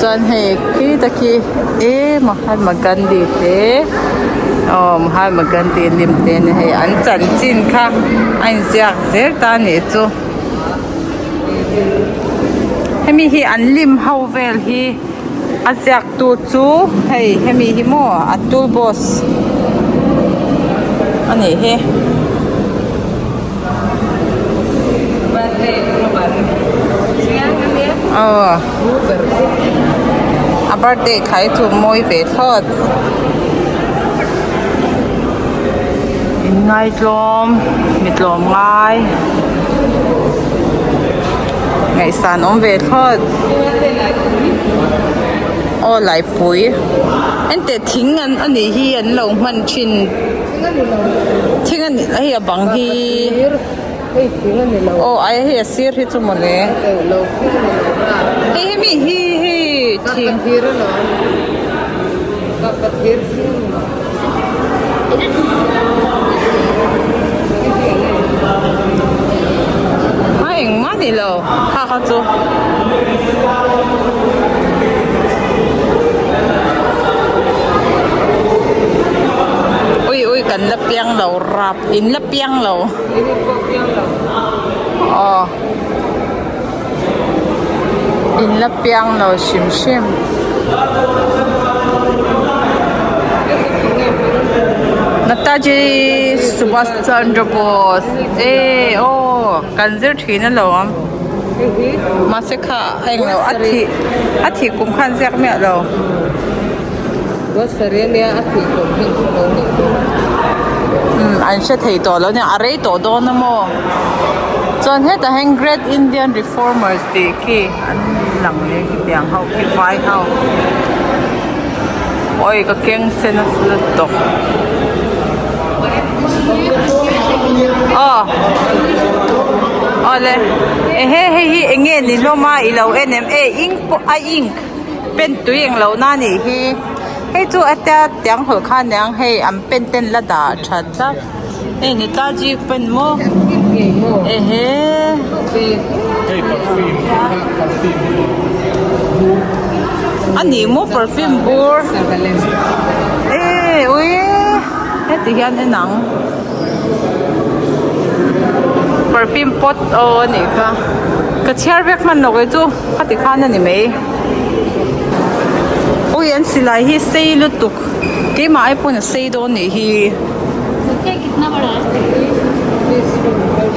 chuan hei khi takhi e Mahatma Gandhi te aw Mahatma Gandhi lim te a ni hei an chanchin kha a inziak zel ta a nih chu. Hemi hi an lim ho vel hi a ziak tu chu hei hemi hi maw a tool boss a nih hi. Aw a birthday kha hi chu mawi ve thlawt. Inngaitlawm mi tlawm ngai ngaihsan awm ve thlawt aw laipui enteh thing an a nih hi an lo hman thin thing a nih hei a bang hi aw ai hei a sir hi chu mawle hei hemi hi hei thing. A engmah ni lo kha kha chu. Ui ui kan la piang lo rap in la piang lo. Aw. In la piang lo hrim hrim. Netaji Subhas Chandra Bose e aw kan zir thin alawm mahse kha a englo a thih a thih kum khan ziak miah lo. Umm an hre thei tawh lo nia a rei tawh dawn a maw chuan hetah hian great Indian reformers tih khi an lang leh khitiang ho khi vai ho awi ka keng che nasa lutuk aw awle ehe hei hi eng nge ni hlawm a i lo en em e ink pawh a ink pen tui eng loh na nih hi hei chu a tia tiang hawlh kha aniang hei an pen ten la dah that tlat hei netaji pen maw ehe. A ni maw perfume bur e ui heti hian en ang perfume pot aw a nih kha ka chhiar vek hman lo kei chu. Khati khan a ni mai. Ui an silai hi sei lutuk keimah ai pawn a sei dawn nih hi.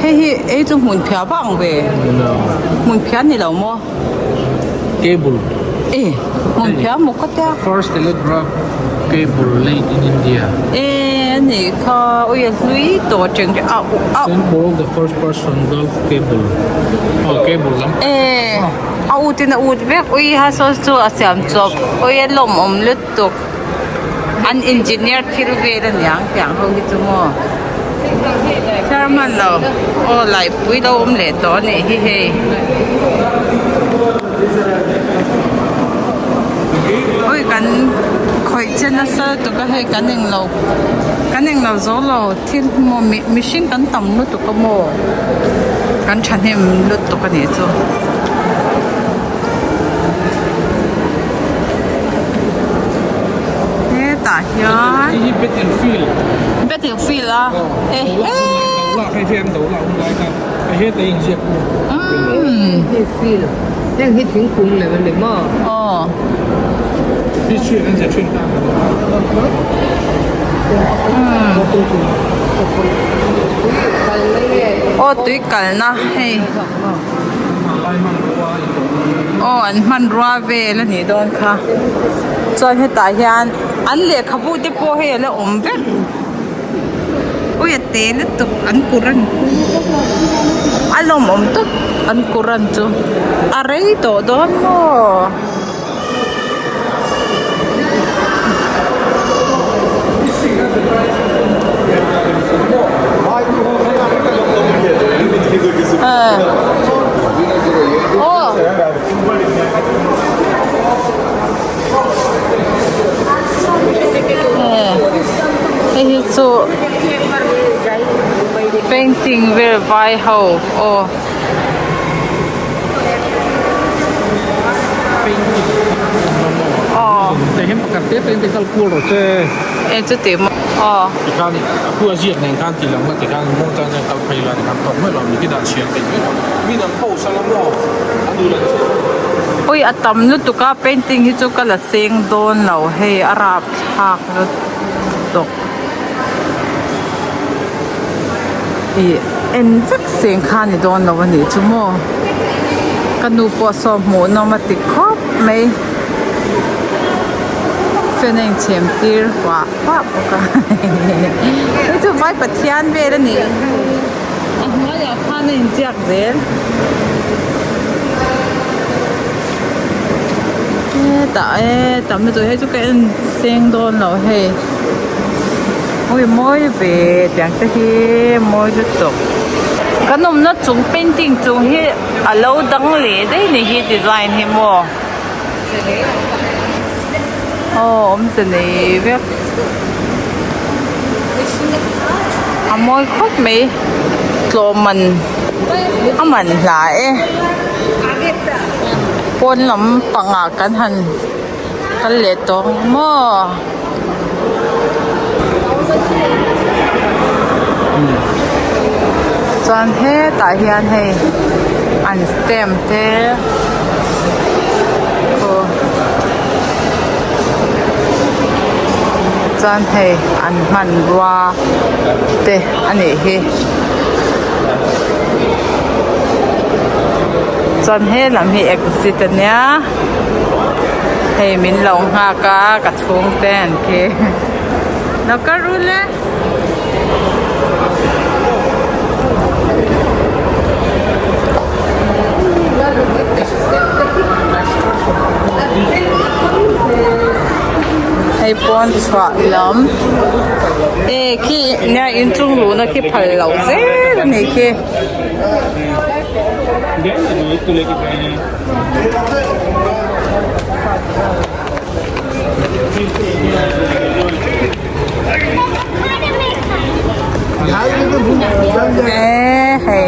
Hei hi ei chu hmun phiah vak ang ve. Hmun phiah ni lo maw? Cable. E hmun phiah maw ka tia. First telegraph cable laid in India. E a nih kha ui a hlui tawh teng teng a a. Temple of the first person Gulf cable. Oh cable lam. E a ut in a ut vek ui ha saw chu a siam chawp ui a lawmawm lutuk an engineer thil vel aniang tiang ho hi chu maw Sherman lo aw laihpui lo awm leh tawh anih hi hei. Ui kan khawih che nasa lutuk a hei kan englo kan englo zo lo thil maw mihring kan tam lutuk a maw kan thahnem lutuk a nih chu. Hetah hian Hei hi battlefield battlefield a eh Heng hi thingkung lem a ni maw? Aw. Aw tui kalna hei aw an hmanrua vel a nih dawn kha chuan hetah hian an lehkhabu te pawh hei a la awm vek. Ui a te lutuk an Quran a lawmawm tawp an Quran chu a rei tawh dawn maw. Aw. Hei hi chu painting vel vai ho aw. Aw. Eng chu tih maw. Aw. Tikhan a khu a ziak nen khan ti lang la tikhan muang chang chuan kal phei la tikhan tawp mai lo mi khi dah chhiar theih mai lo. Mi dang post a la maw a duh lan chiah lo. Ui a tam lutuk a painting hi chu ka la seng dawn lo hei a rapthlak lutuk. Ih en vek seng kha ni dawn lo a nih chu maw ka nu pawh saw hmuh nawm a ti khawp mai fan a inchhem tir huah huah bawk a hei chu vai pathian vel a nih a hnuaiah khan a inziak zel hetah e tam lutuk hei chu ka en seng dawn lo hei. Ui mawi ve tiang te hi mawi lutuk. Kan awmna chung painting chung hi a lo dang leh daih ni hi design hi maw aw awmze nei vek a mawi khawp mai tlawm man a man hla e pawn lam pangah kan han kal leh tawh ang maw. Chuan hetah hian hei an stamp te aw chuan hei an hmanrua te a nih hi chuan helam hi exit a nia hei min lo nghak a ka chhungte an khi lo kal ru le. Hei pawn chhuah lam e khi nia inchung luhna khi phal loh zel a nih khi. E hei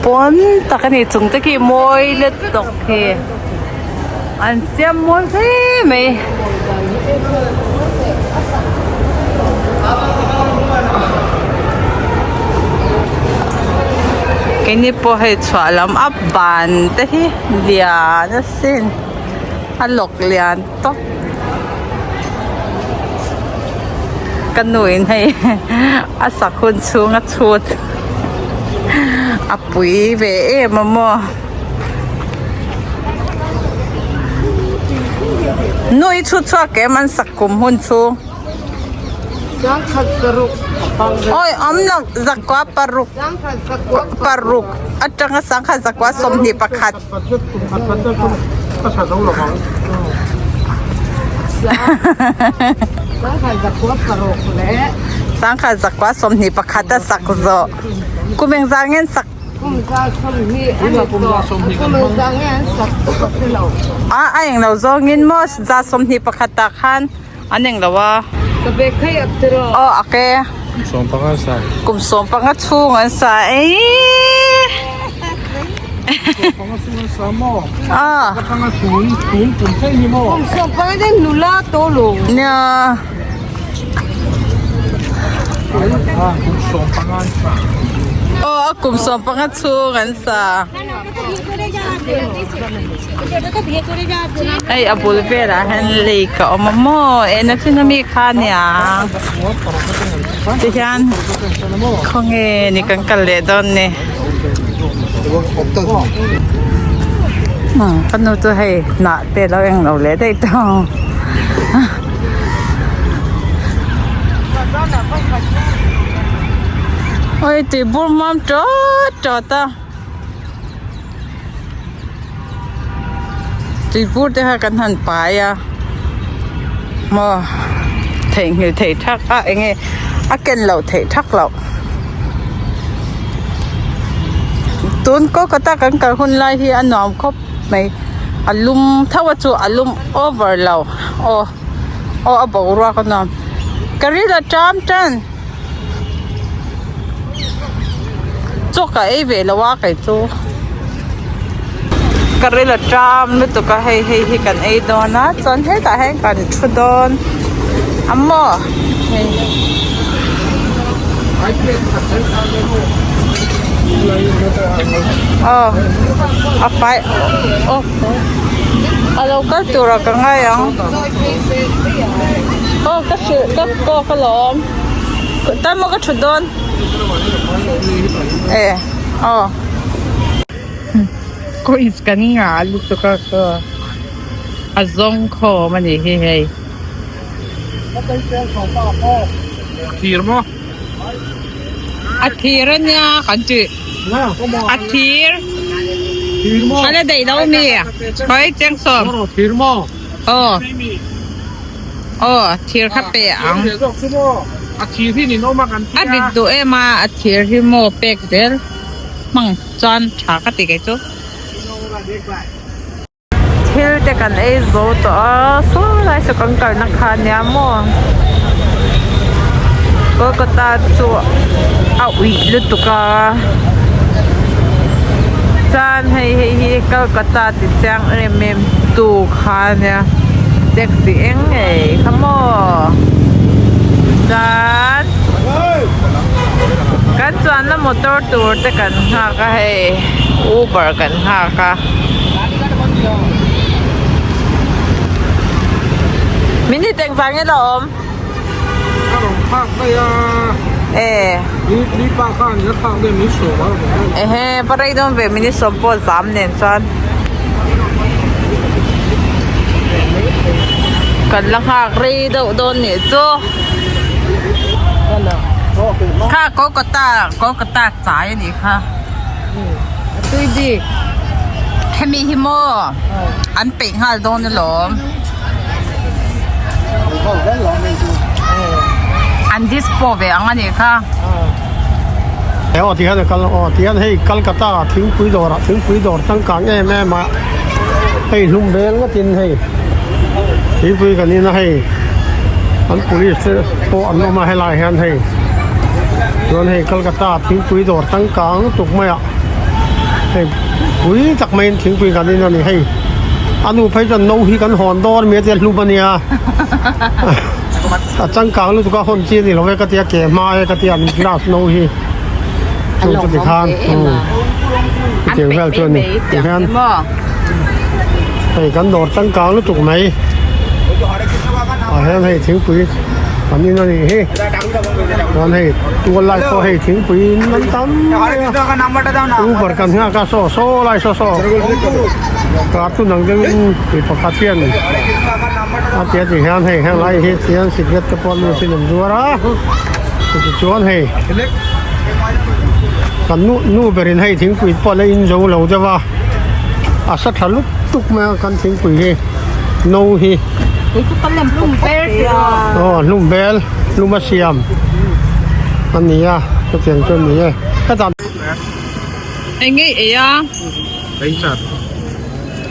pawn tak a ni chung te khi mawi lutuk khi an siam mawi hle mai. Keini pawh hei chhuah lam a ban te hi lian asin a lawk lian tawp ka nu in hei a sak hun chhung a chhut a pui ve em a maw. Nu i chhut chhuak em an sak kum hun chhung. Awi awm lo zakua paruk paruk atanga sangkhat zakua 21. Sangkhat zakua 21 a sak zawh kum engzah nge an sak. A a englo zawngin maw za 21 ah khan an englo a. Aw a ke. Kum 15 chhung an sa eii. Nia. Aw a kum 15 chhung an sa. Hei a bul velah hian lake a awm a maw eng a chin ami kha aniang tihian khawnge ni kan kal leh dawn ni ka nu chu hei hnah te alo englo leh daih tawh. Oi tui bur mam tawt tawt a tui bur te kha kan han pai a maw theihnghilh theih thak a eng nge a ken loh theih thak loh tun Kolkata kan kal hun lai hi a nuam khawp mai a lum tho a chu a lum over lo aw aw a boruak a nuam ka ril a ṭam ṭan chaw ka ei ve lo a kei chu. Ka ril a ṭam lutuk a hei hei hi kan ei dawn a chuan hetah hian kan thu dawn a maw hei. Aw a fai aw a lo kal turah ka ngai ang aw ka hrilh ka kawk alawm tan maw ka thut dawn e aw. Coins kan ngah lutuk a ka a zawng khawm a nih hi hei. Thir maw? A thir a nia kan tih. A thir. A la daih lo mi? Khawi cheng sawm. Thir maw? Aw. Aw thir kha pe ang. A thir hi ninawm a kan tia. A rit duh em a a thir hi maw pek zel hmang chuan tha ka ti kei chu. Thil te kan ei zo tawh a saw lai saw kan kalna kha ania maw Kolkata chu a uih lutuk a chuan hei hei hi Kolkata ti chiang em em tu kha ania taxi eng ngei kha maw chuan kan chuanna motor tur te kan nghak a hei uber kan nghak a. Minute engvang nge la awm? Ka rawn phak daih a. E. Ni ni pa khan la phak daih min sawm a rawn daih. Ehe va rei dawn ve minute sawm pawh zam nen chuan. Kan la nghak rei deuh dawn nih chu. Kha Kolkata Kolkata chai a nih kha. A tui bik. Hemi hi maw an peih nghal dawn alawm. An dispo ve ang a nih kha. Aw ti hian a kal aw ti hian hei Kolkata thingpui dawrah thingpui dawr changkang em em a hei hlum bel ngatin hei thingpui kan in a hei an police te pawh an awm a helai hian hei chuan hei Kolkata thingpui dawr changkang lutuk mai a hei pui tak maiin thingpui kan in a ni hei a nu phei chuan no hi kan hawn dawn mai a tia hlum a nia a changkang lutuk a hawn chi a ni lo e ka tia ke hma e ka tia an glass no hi chu chu ti khan chutiang vel chu a ni tihian hei kan dawr changkang lutuk mai ah hian hei thingpui an in a nih hi. Chuan hei tual lai pawh hei thingpui in an tam mai a uber kan nghak a saw saw lai saw saw cartoon ang deuhin mi pakhat hian a ti a ti hian hei heng lai hi tihian cigarette te pawh an lo an zuar a tichuan hei kan nu nu berin hei thingpui pawh la in zo lo deuh a a sa tha lutuk mai a kan thingpui hi no hi. Aw hlum bel hlum a siam a ni a chutiang chu a ni e hetah. Eng nge ei a?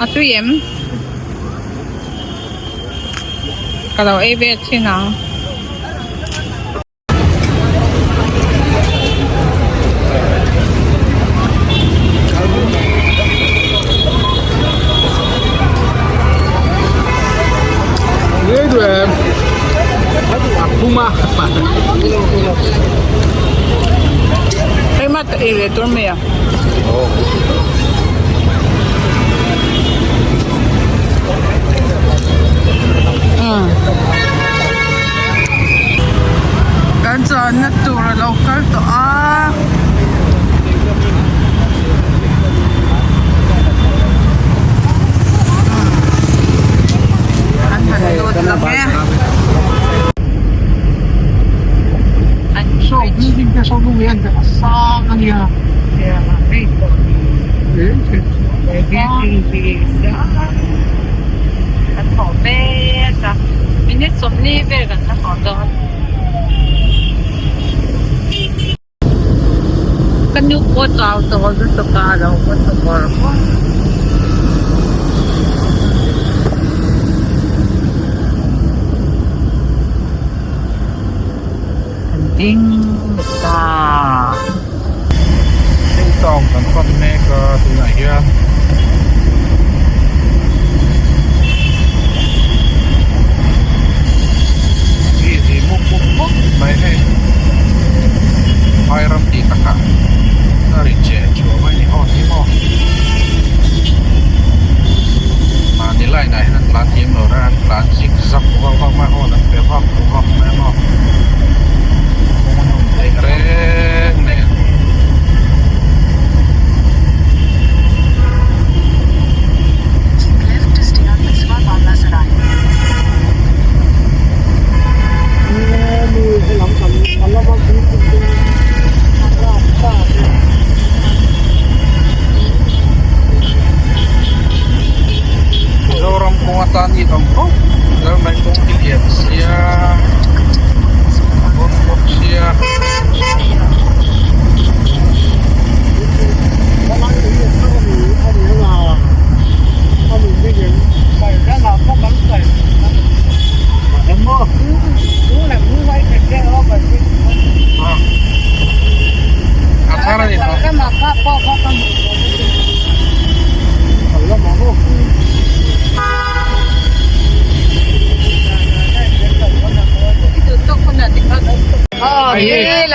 A tui em? Ka lo ei ve thin ang. Engmah ta ei ve tur mai a. Kan chuanna tur a lo kal tawh a. An han lut lang e. Kan haw mek a minute sawmli vel kan la haw dawn. Ka nu pawh chau tawh lutuk a a lo haw ta bawrh bawrh. Kan ding leh ta. Heng town kan pan mek a tunah hian.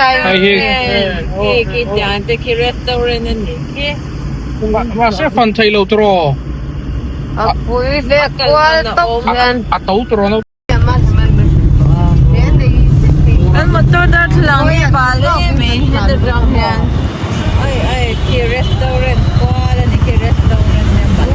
Hei hi. Khi khi tiang te khi restaurant a nih khi. Mahse fan theih lo tawh. A pui ve kual tawp hian. A to tawh no. Kan motor darthlalang hi bal em em heta tang hian oi oi khi restaurant kual a ni khi restaurant nia bal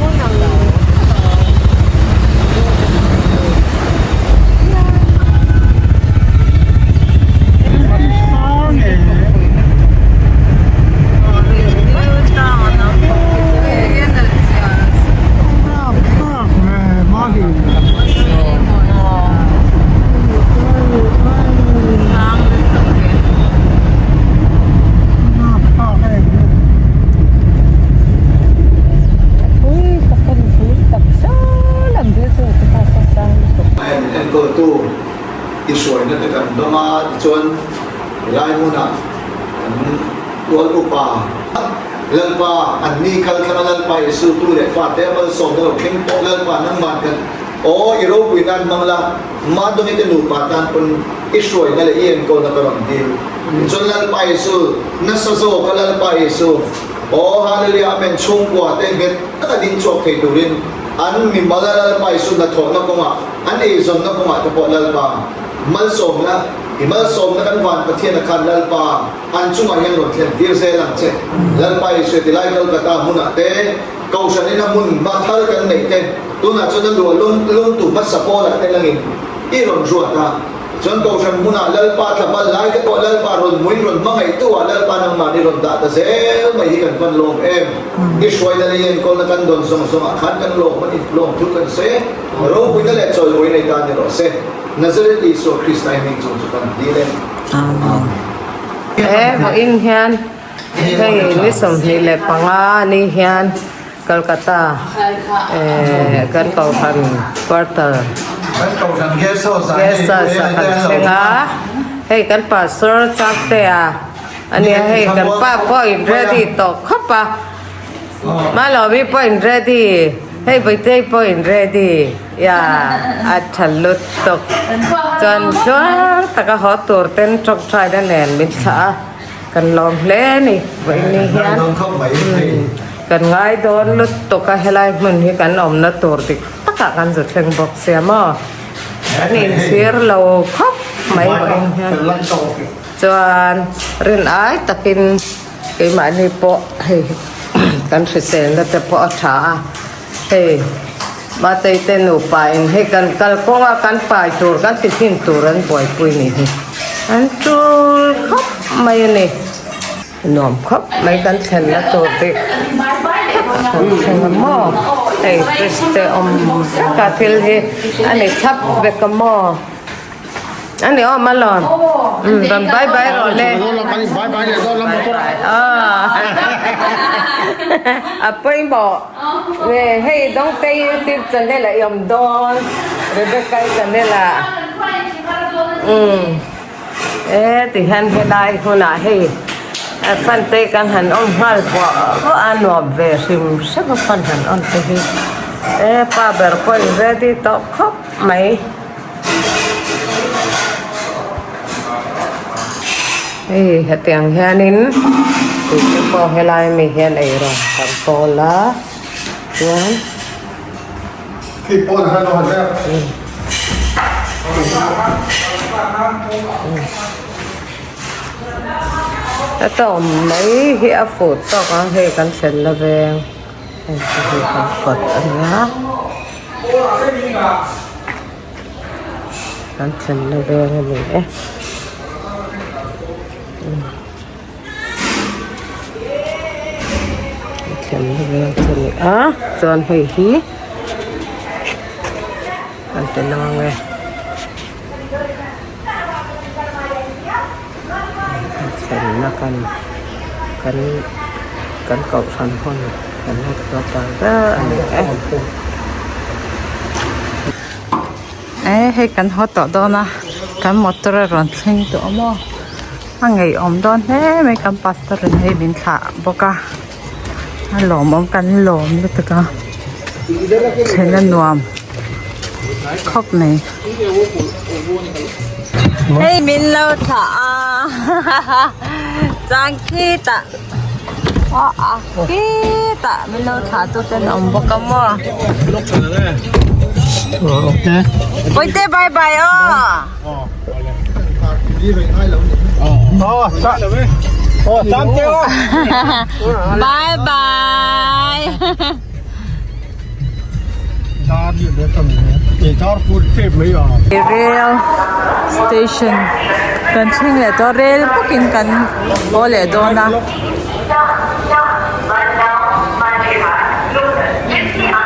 Enkawltu i hruaina te kan dawng a, tichuan helai hmunah kan tual upa Lalpa an ni kal thlanga Lalpa Isu tu leh fate a malsawmna lo thleng pawh Lalpa nangman kan Aw, i ropui nan hmang la, Madongi te nupa tan pawn i hruaina leh i enkawlna ka rawn dil. Tichuan Lalpa Isu, nasa zawka Lalpa Isu, aw Hallelujah Amen chhungkua te nghet taka ding chhuak thei turin an mimal a Lalpa Isu hnathawhna kawngah, an eizawnna kawngah te pawh Lalpa malsawmna, i malsawmna kan van Pathiana khan Lalpa an chungah hian rawn thlen tir zel ang che. Lalpa Isu tilai Kolkata hmunah te, Kohhran ina hmun hma thar kan neih te, tunah chuan a luah lung lungtu hmasa pawlah te langin i rawn ruat a. Chuan Kohhran hmunah Lalpa thlabal lai te pawh Lalpa rawn hmuin rawn hmangaihtu ah Lalpa nangmah ni rawn dah ta zel mai hi kan van lawm em. I hruaina leh i enkawlna kan dawn zawng zawng ah khan kan lawm a ni, lawm thu kan sawi e. Ropuina leh chawimawi nei ta ni rawh se. Nazareth Isua Krista i hming chung chu kan dil e. Amen. He vawiin hian Hei ni 25 ni hian Calcutta kan kohhran quarter guest house ah kan thleng a, hei kan pastor Chaktea a nia hei kan pa pawh in ready tawh khawp a, Malawmi pawh in ready, hei Bawihtei pawh in ready ya a tha lutuk chuan tluang taka haw tur ten tawngtaina nen min thlah a. Kan lawm hle a ni vawiin hian kan ngai dawn lutuk a helai hmun hi kan awmna tur dik takah kan zu thleng bawk sia maw kan inchhir lo khawp mai vawiin hian chuan rin ai takin keimahni pawh hei kan hriselna te pawh a tha a hei Matei te nupa in hei kan kalkawng a kan pai tur kan ti thin tur an buaipui ni hi an tul khawp mai a ni nuam khawp mai kan thlenna tur bik kan thleng a maw hei fridge te awm vek a thil hi a ni thlap vek a maw. Ani aw Malon. Um bye bye bye rawh le. A pawimawh. Nge hei Dawngtei YouTube channel a i awm dawn. Rebecca i channel ah. Um e tihian helai hunah hei a fan te kan han awm nghal buah buah a nuam ve hrim hrim a fan han on te hi. E pa ber pawh in ready tawh khawp mai. Hei hetiang hianin tute pawh helai mi hian eirawng kan pawl a chuan a tawm mai hi a fuh tawk ang hei kan thlen la veng hei te hi kan kawt a nia. Kan thlenna veng a ni e. Kan thlenna veng chu a ni a chuan hei hi kan ti lang ang e. Kan thlenna kan kan kan kohhran hun kan headquarter ber a ni e. E hei kan haw tawh dawn a kan motor a rawn thleng tawh a maw a ngeiawm dawn hle mai kan pastor in hei min thlah bawk a a lawmawm kan lawm lutuk a thlen a nuam khawp mai. Hei min lo thlah a. Chuan khitah aw a khitah min lo thlah tu te an awm bawk a maw. Bawihte bye bye aw. Bye bye. Rail station kan thleng leh tawh a rail bawkin kan haw leh dawn a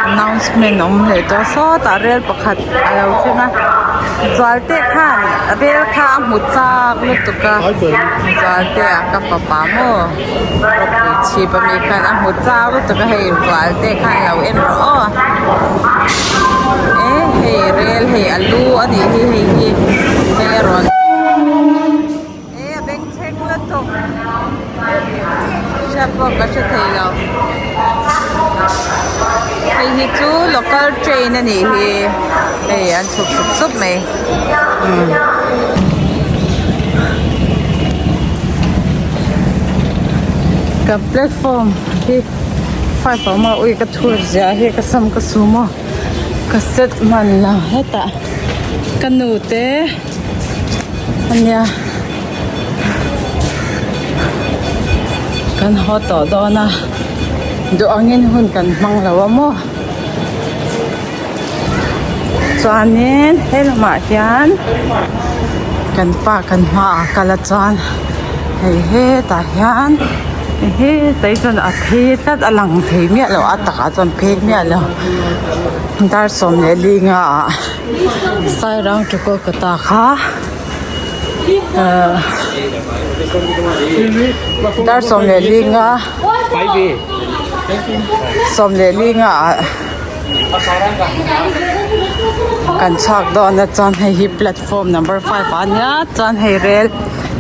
announcement a awm leh tawh a sawtah rail pakhat a lo thleng a Zualte khan rail kha a hmu chak lutuk a Zualte ah ka fapa maw. Rawpui chhip ami khan a hmu chau lutuk a hei rual te khan lo en rawh aw e hei rel hei a lu a nih hi hei hi hei a rawn e a bengchheng lutuk hriat pawh ka hre thei lo hei hi chu local train a nih hi hei an chhuk sup sup mai. Ka platform hi five a awm a ui ka thur ziah hi ka sam ka sum a ka set hman lo hetah ka nu te ania kan haw tawh dawn a duh angin hun kan hmang lo a maw. Chuanin he lamah hian kan pa kan hmaah kal a chuan hei hetah hian hetah hi chuan a phei tlat a lang thei miah lo a takah chuan phei miah lo dar 15 ah sairang to kolkata kha ahh dar 15 15 ah. Kan chhuak dawn a chuan hei hi platform number 5 ah ania chuan hei rel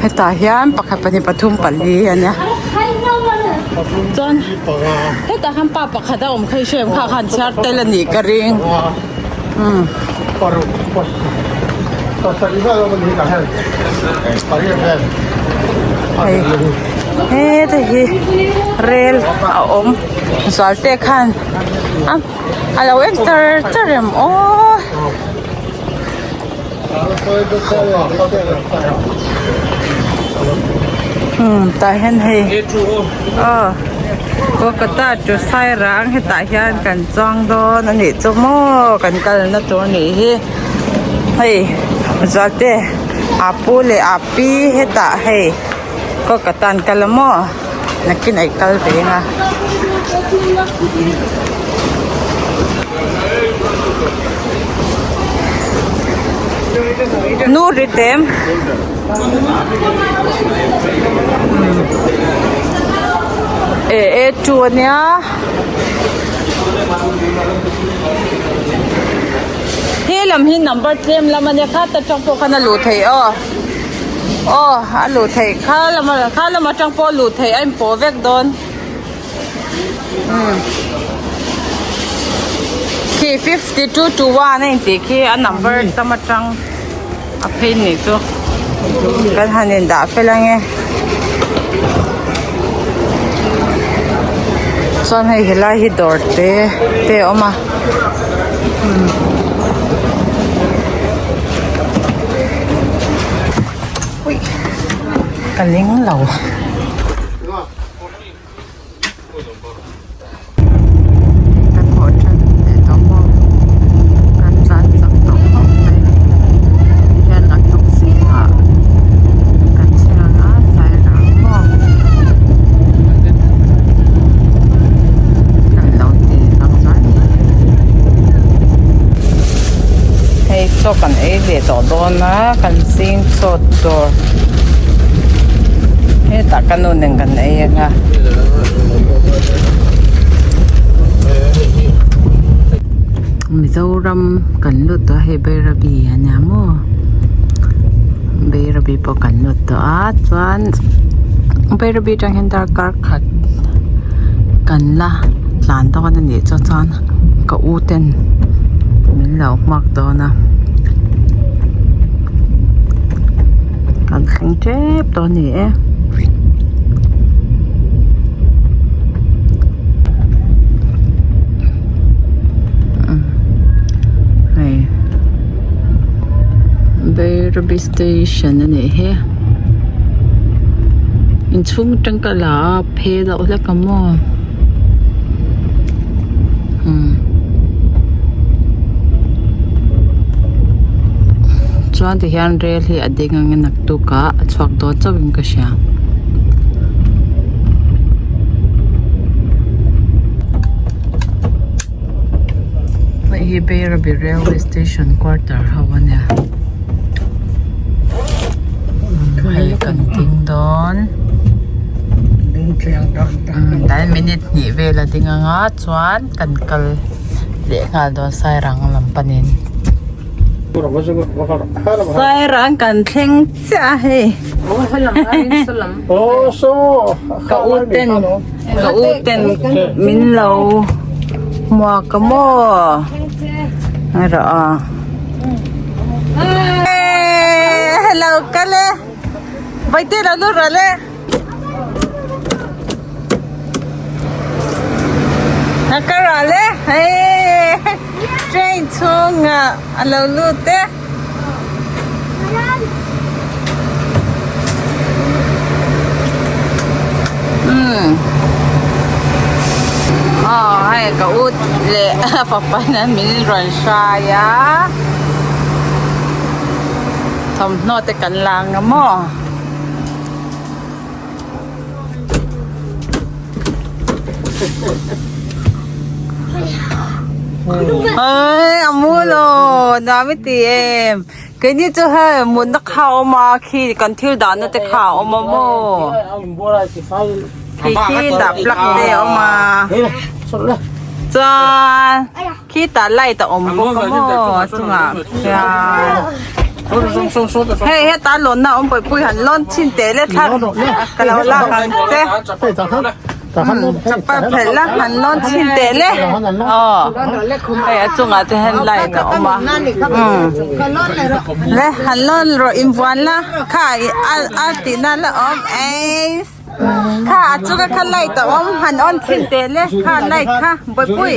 hetah hian pakhat pahnih pathum pali ania chuan hetah khan pa pakhat a awm kha i hria em kha khan chhiar tel anih ka ring umm. Hei heta hi rel a awm zual te khan. A a lo en char char em aw. Umm tah hian hei aw Kolkata to Sairang hetah hian kan chuang dawn a nih chu maw kan kalna tur a nih hi hei Zualte a pu leh a pi hetah hei. Kolkata an kal a maw nakin a i kal ve ang a. Nu ri tem e e chu ania he lam hi number tlem lam ania kha ta tang pawh khan a luh theih aw. Aw a luh theih kha lama kha lam atang pawh a luh theih a inpawh vek dawn umm khi 52 to 1 a intih khi a number tam atang a phei nih chu kan han indah fel ange chuan hei helai hi dawr te te a awm a. Ui ka ling lo. Ka thawh tan leh tawh maw kan tlan chak tawh khawp mai tihian naktuk zingah kan chhiar a sairang maw kan lo ti lang zar ni. Hei chaw kan ei leh tawh dawn a kan zing chaw tur hetah ka nu nen kan ei ang a. Mizoram kan lut tawh a hei Bairabi a nia maw Bairabi pawh kan lut tawh a chuan Bairabi atang hian darkar khat kan la tlan dawn a nih chu chuan ka u ten min lo hmuak dawn a kan thleng. thleng tep tawh a ni e. Hei Bairabi station a nih hi inchhung atang ka la a phe deuh hlek a maw umm chuan ti hian rel hi a ding ang a naktuk ah a chhuak dawn chauh in ka hria. Hei hi Bairabi railway station quarter ho a nia hei kan ding dawn tlai minute hnih vel a ding anga chuan kan kal leh nghal dawn Sairang lam panin Sairang kan thleng chiah a hei. Ka u ten ka u ten min lo hmuak a maw erawh a hello kal e vaite lo lut rawh le a ka rawh le hei train chhungah a lo lut e. Aw hei ka u leh a fapa hian min rawn hrai a thawmhnaw te kan la ang a maw. Ê a mu lo nuam i ti em keini chu hei mutna kha a awm a khi kan thil dahna te kha a awm a maw khi khi tah plug te a awm a chuan khitah light a awm bawk a maw a chungah khian hei heta lawnna a awm pawih pui han lawn chhin teh le thla ka lo lak ang che chapal phelh la han lawn chhin teh le aw hei a chungah te hian light a awm a le han lawn rawh invuan la kha a tihna la awm eis. Kha a chunga kha light a awm han on thin teh le kha light kha bawihpui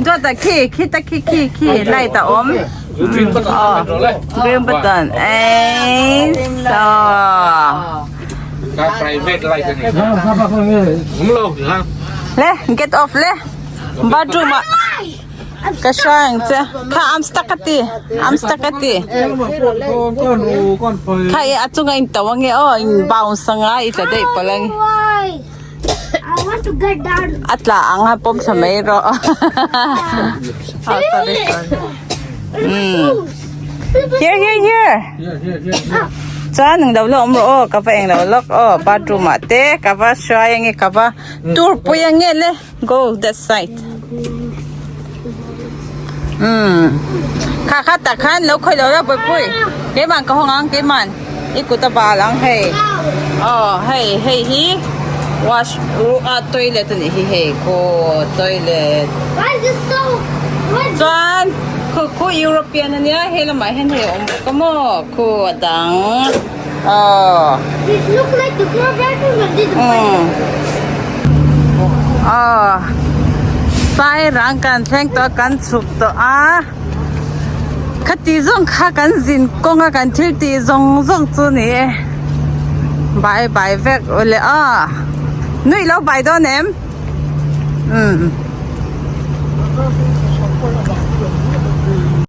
dawt ah khi khi ta khi khi khi light a awm aw green button eii saw le get off le bathroom ah. Ka hria ang che. Kha I'm stuck a ti. I'm stuck a ti. Kha i a chunga in to ange aw in bounce anga i tla daih palh ange. A tla ang a pawm thla mai rawh. Oh sorry sorry. Hmm. Here here here. Chuan eng lo la awm rawh aw ka va eng lo lawk aw bathroom ah te ka va hruai ange ka va tour pui ange le. Go that side. Um. Kha kha tak khan lo khoi lo la pui pui. Ke man ka hong ang ke man. I kut a bal ang hei. Oh hei hei hi wash a toilet ani hi hei ko toilet. Why is this so? Chuan khu khu European ania hei lamah hian hei a awm bawk a maw khu a dang. Oh. This look like the girl bathroom but this Mm. Oh. Sai rang kan thleng tawh kan chhuk tawh a. Khati zawng kha kan zin kawnga kan thil tih zawng zawng chu ni e. Bye bye vek ule a. Nui lo bai dawn em? Um.